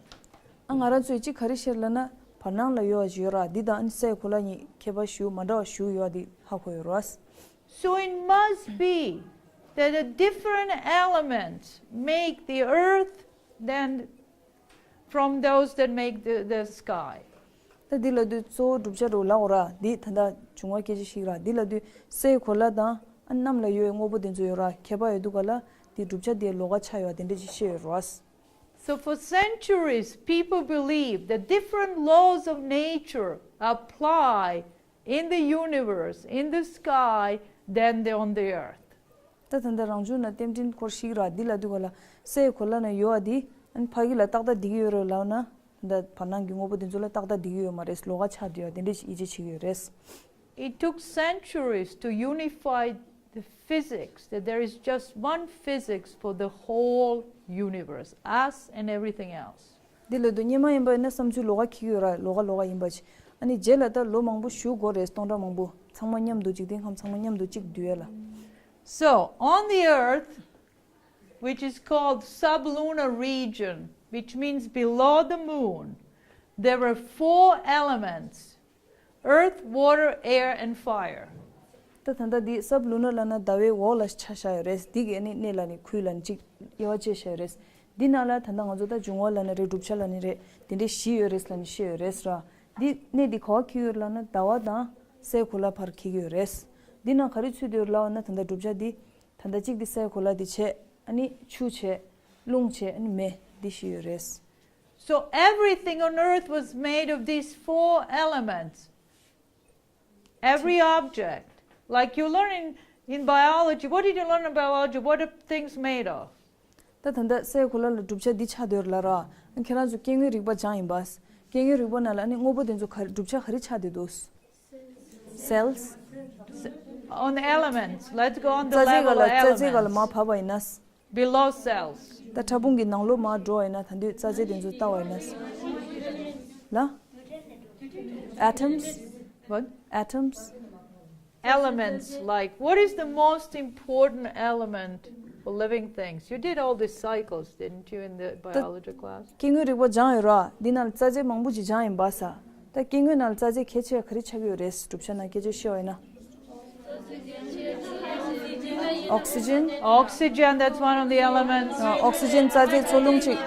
ཨ་ང་རང་ཚོས་གཅིག་ག་རེ་བཤད་ལབ་ན་བར་སྣང་ལ་ཡོད་པ་ཅིག་ཡོད་ར། འདི་དང་ཨ་ནི་སའི་གོ་ལ་གཉིས་ཁྱད་པར་ཞུ་མ་འདྲ་བ་ཞུ་ཡོད་པ་འདི་ཧ་གོ་ཡོད་རེད་བ། So it must be that the different elements make the earth than from those that make the, the sky. ད་འདི་ལ་དུས་གཙོ་བོ་གྲུབ་ཆ་འདྲ་བོ་ལབ་དགོས་ར། འདི་ད་ལྟ་བྱུང་བ་སྐད་ཆ་ཞིག་ར། འདི་ལ་དུས་སའི་གོ་ལ་དང་ཨ་གནམ་ལ་ཡོད་པའི་དངོས་པོ་དེ་ཚོ་ཡོད་ར། ཁྱད་པར་ཡོད་དུས་ག་ལ་འདི་གྲུབ་ཆ་དེའི་ལོགས་ཀ་ཆགས་ཡོད་པ་དེ་འདྲ་ཅིག་བཤད་ཡོད་རེད་བ། So for centuries, people believe that different laws of nature apply in the universe, in the sky, than the, on the earth. ད་ད་ལྟ་རང་བྱུང་ན་རྟེན་འབྲེལ་སྐོར་ཞིག་ར། འདི་ལ་དུས་ག་ལ་སའི་གོ་ལ་ན་ཡོད་པ་འདི་ཨ་ནི་ཕ་གི་ལ་ཏག་ཏག་འདི་གི་ཡོད་རེད་ལབ་ན་ད་བར་སྣང་གི་དངོས་པོ་དེ་ཚོ་ལ་ཏག་ཏག་འདི་གི་ཡོད་མ་རེད། ལོགས་ཀ་ཆགས་བསྡད་ཡོད་དེ་འདྲ་ཞིག་ཡིད་ཆེས་བྱེད་ཀྱི་ཡོད་རེད། It took centuries to unify the physics, that there is just one physics for the whole universe, us and everything else. འདི་ལ་དུས་སྙེ་མ་ཡིན་པ་ཡིན་ན་བསམ་ཚུལ་ལོགས་ཀ་འཁེལ་གྱི་ཡོད་ར། ལོགས་ཀ་ལོགས་ཀ་ཡིན་པ་ཅིག་ཨ་ནི་རྗེས་ལ་ད་ལོ་མང་པོ་བཞུགས་དགོས་རེད། སྟོང་ཕྲག་མང་པོ་ཚང་མ་མཉམ་དུ་འཇིག་རྟེན་ཁམས་ཚང་མ་མཉམ་དུ་གཅིག་བསྡུས་ཡ་ལ། So on the earth, which is called sublunar region, which means below the moon, there were four elements: earth, water, air, and fire. ད་ད་ལྟ་འདི་སབ་ལུ་ནར་ལབ་ན་ཟླ་བའི་འོག་ལ་ཆ་བཞག་ཡོད་རེད། འདི་གི་ཨ་ནི་གནས་ལ་ནི་ཁུལ་ལ་ནི་གཅིག་དབྱེ་བ་ཕྱེ་བཞག་ཡོད་རེད། འདི་ནང་ལ་ད་ལྟ་ང་ཚོ་ད་འབྱུང་བ་ལབ་ནི་རེད། གྲུབ་ཆ་ལབ་ནི་རེད། དེ་འདྲའི་བཞི་ཡོད་རེད་ལབ་ནི་བཤད་ཡོད་རེད་ར། འདི་གནས་འདི་ག་པར་འཁེལ་ཡོད་ལབ་ན་ཟླ་བ་དང་སའི་གོ་ལ་བར་འཁེལ་གྱི་ཡོད་རེད། འདི་ནང་ག་རེ་ཚུད་དེ་ཡོད་ལབ་ན་ད་ལྟ་གྲུབ་ཆ་འདི་ད་ལྟ་གཅིག་འདི་སའི་གོ་ལ་འདི་བྱས། ཨ་ནི་ཆུ་བྱས། རླུང་བྱས། ཨ་ནི་མེ། འདི་བཞི་ཡོད་རེད། So everything on earth was made of these four elements. Every object. Like you learn in, in biology. What did you learn in biology? What are things made of? ད་ད་ལྟ་སའི་གོ་ལ་ལ་གྲུབ་ཆ་འདི་ཆགས་བསྡད་ཡོད་རེད་ལབ་ར། ཁྱེད་རང་ཚོ་སྐྱེ་དངོས་རིག་པ་སྦྱངས་ཡིན་པ། སྐྱེ་དངོས་རིག་པ་ནང་ལ་ཨ་ནི་དངོས་པོ་དེ་ཚོ་ག་རེ་གྲུབ་ཆ་ག་རེ་ཆགས་བསྡད་འདུག Cells. On the elements. Let's go on the level of elements. རྩ་རྫས་སྒང་ལ་རྩ་རྫས་སྒང་ལ་མར་བབས་པ་ཡིན་ན། Below cells. ད་ཕྲ་ཕུང་གི་ནང་ལོགས་མར་འགྲོ་བ་ཡིན་ན་ད་དུང་རྩ་རྫས་དེ་ཚོ་ལྟ་བ་ཡིན་ན། ལ། Atoms. What? Atoms. Elements, like, what is the most important element for living things? You did all these cycles, didn't you, in the biology class? སྐྱེ་དངོས་རིག་པ་སྦྱངས་ཡོད་ར། འདི་ནང་ལ་རྩ་རྫས་མང་པོ་ཅིག་སྦྱངས་ཡིན་པ་ས། ད་སྐྱེ་དངོས་ནང་ལ་རྩ་རྫས་གལ་ཆེ་བ་ག་རེ་ཆགས་ཀྱི་ཡོད་རེད། གྲུབ་ཆ་ནང་སྐད་ཆ་བཤད་པ་ཡིན་ན། Oxygen. Oxygen, that's one of the elements. ཨོག་སི་ཇན་རྩ་རྫས་འཚོ་རླུང་གཅིག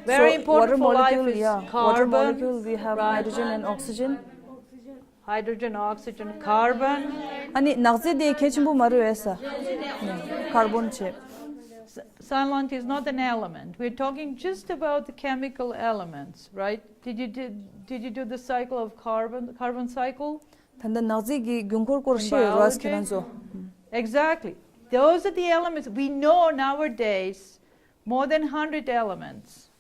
Very So, important water for life molecule, is yeah. Water carbon, molecule, we have right? Hydrogen and oxygen. Hydrogen, oxygen, carbon. ཨ་ནི་ནག་རྫས་དེ་གལ་ཆེན་པོ་མ་རེད་པས། ཀར་བོན་བྱས། Sunlight is not an element. We're talking just about the chemical elements, right? Did you do, did you do the cycle of carbon, carbon cycle? ད་ལྟ་ནག་རྫས་ཀྱི་རྒྱུན་འཁོར་སྐོར་བཤད་ཡོད་རེད་ཁྱེད་རང་ཚོ། Exactly. Those are the elements. We know nowadays more than hundred elements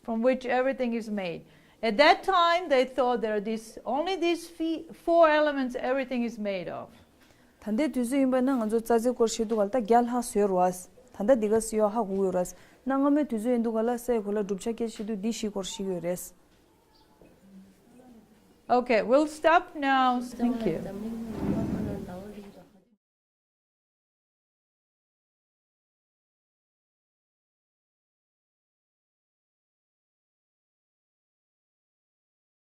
from which everything is made. At that time, they thought there are this, only these fe- four elements everything is made of. ད་ལྟའི་དུས་ཚོད་ཡིན་པ་ན་ང་ཚོ་རྩྭ་རྩེ་སྐོར་བཤད་དུས་ག་ལ་ད་བརྒྱ་ལྷག་བཟོས་རེད་བ། ད་ལྟ་འདི་ག་སི་ཡོ་ཧ་གོ་ཡོད་རེད། གནའ་སྔ་མོའི་དུས་ཚོད་ཡིན་དུས་ག་ལ་སའི་གོ་ལ་གྲུབ་ཆ་སྐད་བཤད་དུས་འདི་བཞི་སྐོར་ཤེས་ཀྱི་ཡོད་རེད། Okay, we'll stop now. Thank you.